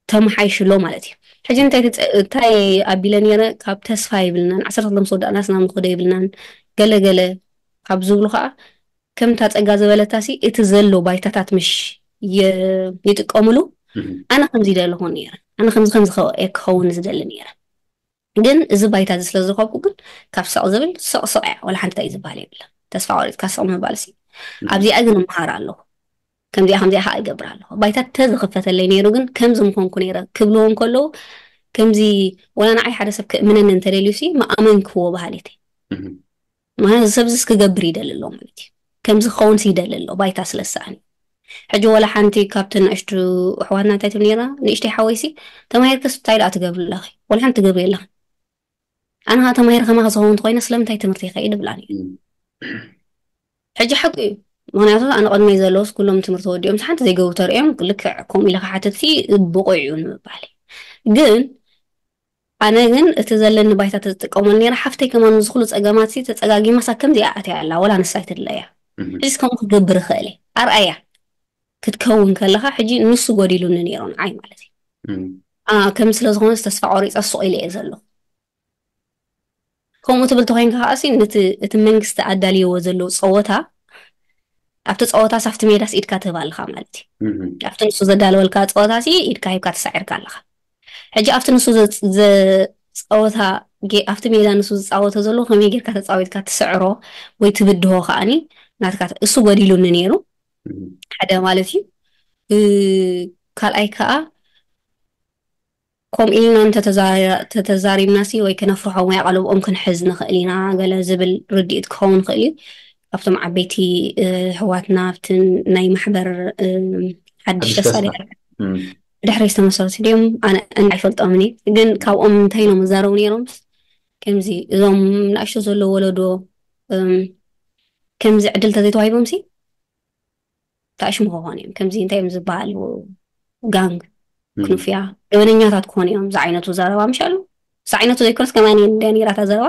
ተመሓይሽሎ ማለት እዩ ሕጂ እንታይ ኣቢለ ነረ ካብ ተስፋ ይብልናን ዓሰርተ ክልተ ምስ ወዳእናስ ናብ ንክዶ ይብልናን ገለገለ ካብ ዝብሉ ከዓ ከምታ ፀጋ ዝበለታ ሲ እቲ ዘሎ ባይታታት ምሽ ይጥቀምሉ ኣነ ከምዚ ይደለኹ ነረ ኣነ ከምዚ ከምዚ ክኸውን ዝደሊ ነረ ግን እዚ ባይታ እዚ ስለ ዝረኸብኩ ግን ካብ ስቕ ዝብል ስቕ ስቕ እያ ወላ ሓንቲ እንታይ ዝበሃል የብላ ተስፋ ቆሪፅካ ስቕ ምባል ሲ ኣብዚኣ ግን እምሃር ኣለኹ ከምዚኣ ከምዚኣ ከዓ ይገብር ኣለኹ ባይታ ተዝኽፈተለይ ነይሩ ግን ከምዚ ምኾንኩ ነይረ ክብልዎ እንከለዉ ከምዚ ወላ ንዓይ ሓደ ሰብ ክእምነኒ እንተደልዩ ሲ መኣመንክዎ በሃሊት ማለት ሰብዚስ ክገብር ይደሊ ኣሎ ማለት እዩ ከምዚ ክኸውን ይደሊ ኣሎ ባይታ ስለ ዝሰኣኒ ሕጂ ወላ ሓንቲ ካብተን ንእሽቱ ኣሕዋትና እንታይ ትብል ነራ ንእሽተይ ሓወይሲ ተማሂርክስ እንታይ ደኣ ትገብሪ ኣለኺ ወላ ሓንቲ ትገብሪ የለኽን ኣነ ከዓ ተማሂረ ከማኻ ዝኸውን እንተኮይነ ስለምንታይ ትምህርቲ ይኸይድ እብላ ነይረ ሕጂ ሓቂ እዩ ምክንያቱ ኣነ ቅድመይ ዘለውስ ኩሎም ትምህርቲ ወዲኦም ሓንቲ ዘይገብሩ ተርእዮም ልክዕ ከምኡ ኢለ ክሓትት ብቑዕ እዩ ንምባል ግን ኣነ ግን እቲ ዘለኒ ባይታ ተዝጥቀመሉ ነይረ ሓፍተይ ከማን ምስ ኩሉ ፀገማት ተፀጋጊማሳ ከምዚ ኣእትያ ኣላ ወላ ንሳ ኣይትድለያ ሕዚስ ከምኡ ክገብር ይኽእል እየ ኣርኣያ ክትከውን ከለካ ሕጂ ንሱ ጎዲሉኒ ነይሩ ንዓይ ማለት እዩ ከም ስለ ዝኾነስ ተስፋ ቆሪፀ ሱቕ ኢለ እየ ዘለኹ ከምኡ ትብል ተኮይንካ ከዓሲ ነቲ እቲ መንግስቲ ኣዳልይዎ ዘለዉ ፀወታ ኣብቲ ፀወታስ ኣብቲ ሜዳስ ኢድካ ትህብ ኣለካ ማለት እዩ ኣብቲ ንሱ ዘዳለወልካ ፀወታሲ ኢድካ ሂብካ ትሳዒርካ ኣለካ ሕጂ ኣብቲ ንሱ ዘ- ዘ- ፀወታ ጌ- ኣብቲ ሜዳ ንሱ ዝፃወቶ ዘሎ ከመይ ጌርካ ተፃዊትካ ትስዕሮ ወይ ትብድሆ ከዓኒ ናትካ እሱ ጎዲሉኒ ነይሩ ሓደ ማለት እዩ እ፣ ካልኣይ ከዓ ከምኡ ኢልና እንተተዛሪብናሲ ወይ ከነፍርሖም ወይ ኣቓልብኦም ክንሕዝ ንኽእል ኢና ገለ ዝብል ርድኢት ክኸውን ይኽእል እዩ። ካብቶም ዓበይቲ ኣሕዋትና ኣብቲ ናይ ማሕበር ሓድሽ ተስፋ ድሕረይ ዝተመሰረቱ ድዮም ኣነ ኣይፈልጦምን እየ። ግን ካብኦም እንታይ ኢሎም ይዛረቡ ነይሮም? ከምዚ እዞም ንኣሽቱ ዘለዉ ወለዶ ከምዚ ዕድል ተዘይተዋሂቦምሲ ታእሽሙ ክኾኑ እዮም ከምዚ እንታይ እዮም ዝበሃሉ ጋንግ ክንፍያ ገበነኛታት ክኾኑ እዮም ዝዓይነቱ ዘረባ ምሻሉ ዝዓይነቱ ዘይኮነስ ከማን እንደ ነራታ ዘረባ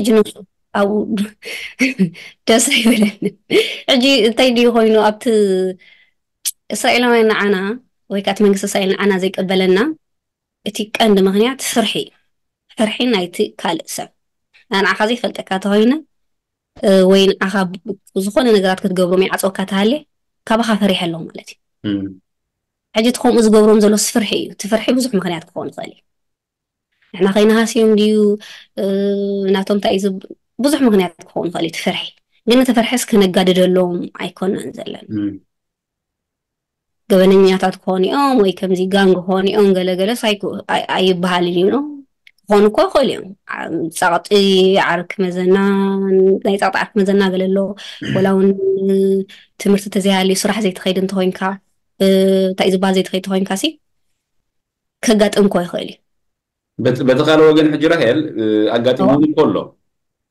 እጅ ነሱ ኣብኡ ደስ ኣይበለኒ ሕጂ እንታይ ድዩ ኮይኑ ኣብቲ እስራኤላውያን ንዓና ወይ ከዓ እቲ መንግስቲ እስራኤል ንዓና ዘይቀበለና እቲ ቀንዲ ምክንያት ፍርሒ ፍርሒ ናይቲ ካልእ ሰብ ንዓኻ ዘይፈልጠካ ተኮይነ ወይ ንዓኻ ዝኾነ ነገራት ክትገብሮም ይዓፀወካ ተሃልየ ካባኻ ፈሪሐ ኣለዉ ማለት እዩ ሕጂ እቲ ከምኡ ዝገብሮም ዘሎ ፍርሒ እዩ እቲ ፍርሒ ብዙሕ ምክንያት ክኸውን ይኽእል እዩ ንሕና ከይንሃስዮም ድዩ ናቶም እንታይ ብዙሕ ምክንያት ክኸውን ይኽእል እዩ እቲ ፍርሒ ግን እቲ ፍርሕስ ክነጋድደሎም ኣይኮነን ዘለና ገበነኛታት ክኾኑ እዮም ወይ ከምዚ ጋንግ ክኾኑ እዮም ገለገለስ ኣይበሃልን እዩ ክኾኑ እኮ ይኽእሉ እዮም ፃቕጢ ዓርክ መዘና ናይ ፃቕጢ ዓርክ መዘና ገለ ኣሎ ወላ እውን ትምህርቲ ተዘይሃልዩ ስራሕ ዘይትኸይድ እንተኮይንካ እንታይ ዝበሃል ዘይትኸይድ ተኮይንካ ሲ ከጋጥም እኮ ይኽእል እዩ በቲ ካልእ ወገን ሕጂ ራሄል ኣጋጢሞም እኮ ኣሎ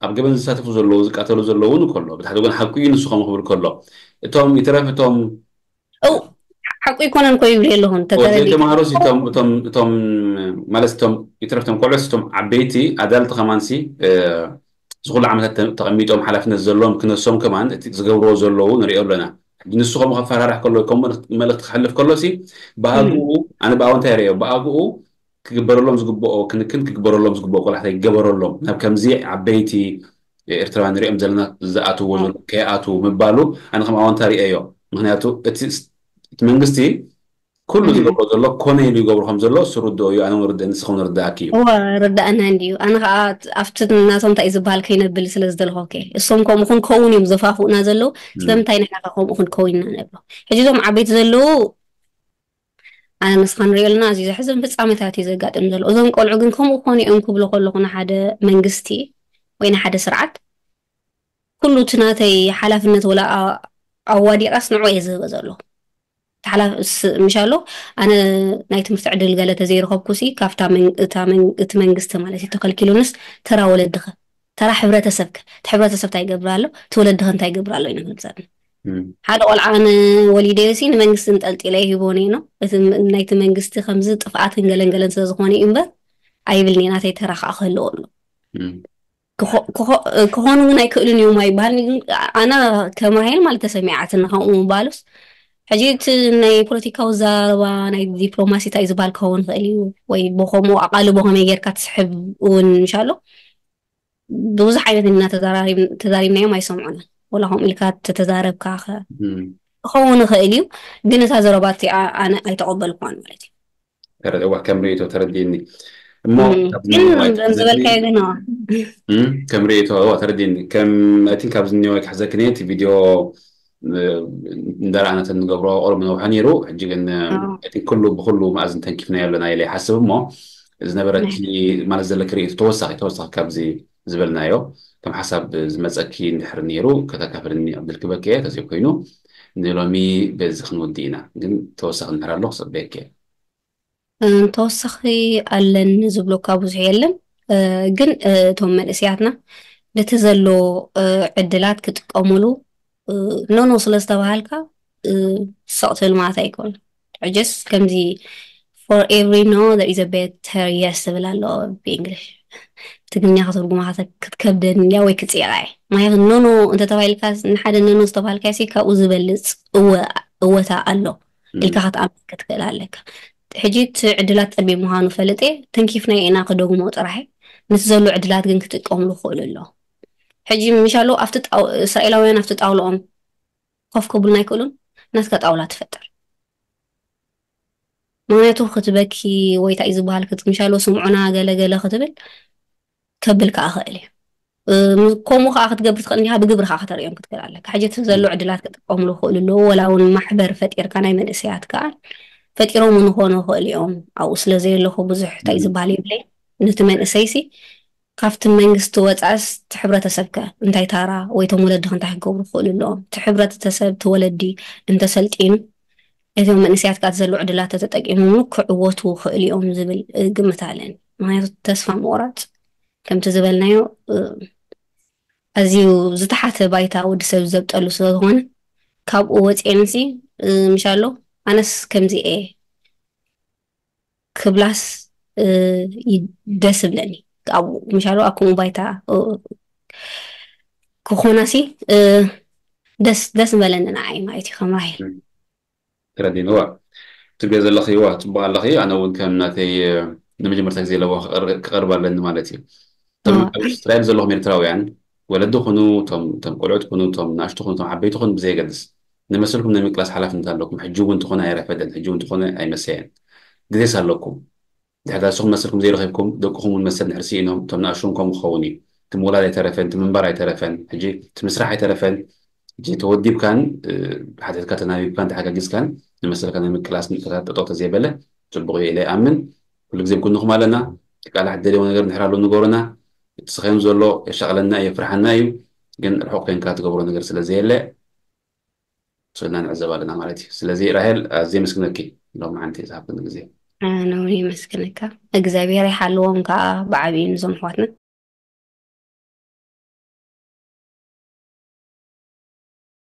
ኣብ ገበን ዝሳተፉ ዘለዉ ዝቃተሉ ዘለዉ እውን ከሎ ብታሕቲ ጎን ሓቁ እዩ ንሱ ከምኡ ክብል ከሎ እቶም ይትረፍ እቶም እው ሓቁ ይኮነን ኮ ይብል ኣለኹን ዘይተማሃሩ እቶም እቶም እቶም ማለት እቶም ይትረፍ እቶም ቆልዑት እቶም ዓበይቲ ኣዳልቲ ከማንሲ እዚ ኩሉ ዓመታት ተቐሚጦም ሓላፍነት ዘለዎም ክነሶም ከማን እቲ ዝገብርዎ ዘለዉ ንሪኦ ኣለና። ሕጂ ንሱ ከምኡ ከፈራራሕ ከሎ ከም መልእክቲ ክሕልፍ ከሎ ሲ ብኣግኡ ኣነ ብኣወንታ ይርእዮ ብኣግኡ ክግበረሎም ዝግብኦ ክንክን ክግበረሎም ዝግብኦ ቆላሕታ ይገበረሎም ናብ ከምዚ ዓበይቲ ኤርትራውያን ንሪኦም ዘለና ዝኣትዎ ዘሎ ከይኣትዉ ምባሉ ኣነ ከም ኣወንታ ርእዮ። ምክንያቱ እቲ መንግስቲ ኩሉ ዝገብሮ ዘሎ ኮነ ኢሉ ይገብሮ ከም ዘሎ እሱ ርድኦ እዩ። ኣነ እውን ርድእኒ ንስኻ እውን ርድኣኪ እዩ። እወ ርዳእና እንድዩ። ኣነ ከዓ ኣብቲ ናቶም እንታይ እዩ ዝበሃል ከይነብል ስለ ዝደለኹ እኮ እየ። እሶም ከምኡ ክንከውን እዮም ዘፋፍኡና ዘለዉ። ስለምንታይ ንሕና ከ ከምኡ ክንከውን ኢና ንብሎ? ሕጂ እዞም ዓበይቲ ዘለዉ ኣነ ንስኻ ንሪኦ ኣለና ኣዝዩ ዘሕዝን ፍጻመታት እዩ ዘጋጥም ዘሎ። እዞም ቆልዑ ግን ከምኡ ክኾኑ እዮም ክብሎ ከለኹ ንሓደ መንግስቲ ወይ ንሓደ ስርዓት ኩሉ እቲ ናተይ ሓላፍነት ወላ ኣዋዲቓስ ንዑ እየ ዝህበ ዘለኹ። ምሻሎ ኣነ ናይ ትምህርቲ ዕድል ገለ ተዘይረኸብኩ ሲ ካብታ እቲ መንግስቲ ማለት እዩ ተኸልኪሉንስ ተራ ወለድኸ ተራ ሕብረተሰብከ እቲ ሕብረተሰብ እንታይ ይገብር ኣሎ እቲ ወለድኸ እንታይ ይገብር ኣሎ ኢና ክንዛብ ሓደ ቆልዓ ኣነ ወሊደዮ ሲ ንመንግስቲ እንጠልጢለ ይህቦ ነይኖ ናይቲ መንግስቲ ከምዚ ጥፍኣትን ገለን ገለን ስለዝኾነ እዩ እምበር ኣይብልኒ ናተይ ተራ ከዓ ክህልዎ ኣሎ ክኾኑ እውን ኣይክእሉን እዮም ኣይበሃልኒ። ግን ኣነ ከም ራሄል ማለት ተሰሚዓትኒ ከምኡ ምባሉስ ሕጂ እቲ ናይ ፖለቲካዊ ዘረባ ናይ ዲፕሎማሲ እንታይ ዝበሃል ክኸውን ይኽእል እዩ ወይ ብከምኡ ኣቓልቦ ከመይ ጌርካ ትስሕብ እውን ምሻሎ ብብዙሕ ዓይነት ኢና ተዛራሪብ- ተዛሪብናዮም ኣይሰምዑን ወላ ከምኡ ኢልካ ተተዛረብካ ከ ክኸውን ይኽእል እዩ። ግን እታ ዘረባ እቲኣ ኣነ ኣይተቐበልኩዋን ማለት እዩ። ተረድእዋ ከም ርእይቶ ተረዲእኒ እሞ እም፣ ካብዚ ግን ንዋይ ከም ዝበልካዮ ግን እዋ። እም፣ ከም ርእይቶ እዋ ተረዲእኒ ከም እቲ ካብዚ ኒዋይ ክሕዘክኒ እቲ ቪድዮ እ፣ እንዳረኣና ተንገብሮ ቁሩብ ነውሐ ነይሩ ሕጂ ግን እ፣ ኣዎ። እቲ ኩሉ ብኩሉ መኣዝን ተንኪፍናዮ ኣለና ኢለ ይሓስብ እሞ ዝነበረኪ ናይ ማለት ዘለኪ ርእይቶ ተወሳኺ ተወሳኺ ካብዚ ዝበልናዮ ከም ሓሳብ ዝመፀኪ እንድሕር ነይሩ ከተካፍልኒ ዕድል ክበኪ እየ ተዘይኮይኑ ንሎሚ በዚ ክንውዲ ኢና ግን ተወሳኺ እንድሕር ኣሎ ክፅበየኪ እየ ተወሳኺ ኣለኒ ዝብሎ እኳ ብዙሕ የለን። ግን እቶም መንእሰያትና ነቲ ዘሎ ዕድላት ክጥቀሙሉ ኖኖ ስለ ዝተባሃልካ ስቕ ትብል ማለት ኣይኮነን። ሕጅስ ከምዚ for every no there is a better yes ዝብል ኣሎ ብእንግሊሽ። ብትግርኛ ክትርጉማ ክትከብደኒ እንድያ ወይ ክፅይቓ እየ። ምክንያቱ ኖኖ እንተተባሂልካ ንሓደ ኖኖ ዝተባሃልካ ሲ ካብኡ ዝበልፅ እወ እወታ ኣሎ። ኢልካ ክትኣምን ክትክእል ኣለካ። ሕጂ እቲ ዕድላት ጸቢብ ምዃኑ ፈለጠ ተንኪፍናዮ ኢና ክደግሞ ጥራሕ ነቲ ዘሎ ዕድላት ግን ክጥቀምሉ ክኽእሉ ኣለዎ። ሕጂ ምሻሎ ኣብቲ ጣው- እስራኤላውያን ኣብቲ ጣውላኦም ኮፍ ከብሉና ኣይክእሉን። ናትካ ጣውላ ትፈጥር። ምክንያቱ ክትበኪ ወይ እንታይ እዩ ዝበሃል ክት- ምሻሎ ስምዑና ገለ ገለ ክትብል ከብል ከዓ ክእል እዩ። ከምኡ ከዓ ክትገብር ትኽእል እንዲኻ ብግብሪ ከዓ ከተርእዮም ክትክእል ኣለካ። ሕጂ እቲ ዘሎ ዕድላት ክጥቀምሉ ክኽእሉ ኣለዎ። ወላ እውን ማሕበር ፈጢርካ ናይ መንእሰያት ከዓ ፈጢሮም ንኾኑ ይኽእል እዮም። ኣብኡ ስለ ዘየለኹ ብዙሕ እንታይ ዝበሃል የብለይ። ነቲ መንእሰይሲ ካብቲ መንግስቲ ወፃእስ እቲ ሕብረተሰብከ እንታይ ታራ ወይ ቶም ወለድኽ እንታይ ክገብሩ ክኽእሉ ኣለዎም? እቲ ሕብረተሰብ እቲ ወለዲ እንተሰልጢኑ እቶም መንእሰያት ከዓ ዘሎ ዕድላት ተጠቂሞም ክዕወቱ ክእል እዮም ዝብል ግምት ኣለኒ። ምክንያቱ ተስፋ ምቑራፅ ከምቲ ዝበልናዮ ኣዝዩ ዝተሓተ ባይታ ወዲ ሰብ ዘብጠሉ ስለዝኾነ ካብኡ ወፅኤንሲ ምሻሎ ኣነስ ከምዚ እየ ክብላስ ደስ ይብለኒ። ኣብኡ ምሻሎ ኣብ ከምኡ ባይታ ክኾናሲ ደስ ደስ ምበለኒ ንዓይ ማለት እዩ ከም ራሄል። ተረዲንዋ ትብልዮ ዘለኺ ዋ ፅቡቅ ኣለኺ ኣነ እውን ከም ናተይ ንመጀመርታ ግዜ ለዋ ክቀርብ ኣለኒ ማለት እዩ እቶም ኣብ እስራኤል ዘለኹም ኤርትራውያን ወለዲ ኩኑ እቶም እቶም ቆልዑት ኩኑ እቶም ናእሽቱ ኩኑ እቶም ዓበይቲ ኩኑ ብዘየገድስ ንመስልኩም ናይ ምቅላስ ሓላፍነት ኣለኩም ሕጂ እውን ትኾነ ኣይረፈደን ሕጂ እውን ትኾነ ኣይመሰየን ግዜስ ኣለኩም ድሕር ንስኹም መሰልኩም ዘይረኺብኩም ደቅኹም እውን መሰል ድሕር ስኢኖም እቶም ናእሽቱ እውን ከምኡ ክኸውን እዩ እቲ ምውላድ ኣይተረፈን እቲ ምንባር ኣይተረፈን ሕጂ እቲ ምስራሕ ኣይተረፈን ሕጂ ተወዲብካን ብሓተትካ ተናቢብካን ተሓጋጊዝካን ንመሰልካ ናይ ምቅላስ ንጥፈታት ጠጠው ተዘይበለ ፅቡቕ እዩ ኢለ ይኣምን ኩሉ ግዜ ብጉንኹም ኣለና ቃላት ደልዎ ነገር እንድሕር ኣሎ ንገሩና እቲ ስኸዮም ዘሎ የሻቕለና እዩ የፍርሓና እዩ ግን ርሑቕ ኮይንካ ትገብሮ ነገር ስለ ዘየለ ስእልና ንዕዘብ ኣለና ማለት እዩ ስለዚ ራሄል ኣዝየ መስግነኪ ሎም ሓንቲ ዝሃብክኒ ግዜ ኣነ እውን የመስግነካ እግዚኣብሔር ይሓልዎም ከዓ ብዓብዩ ንዞም ኣሕዋትና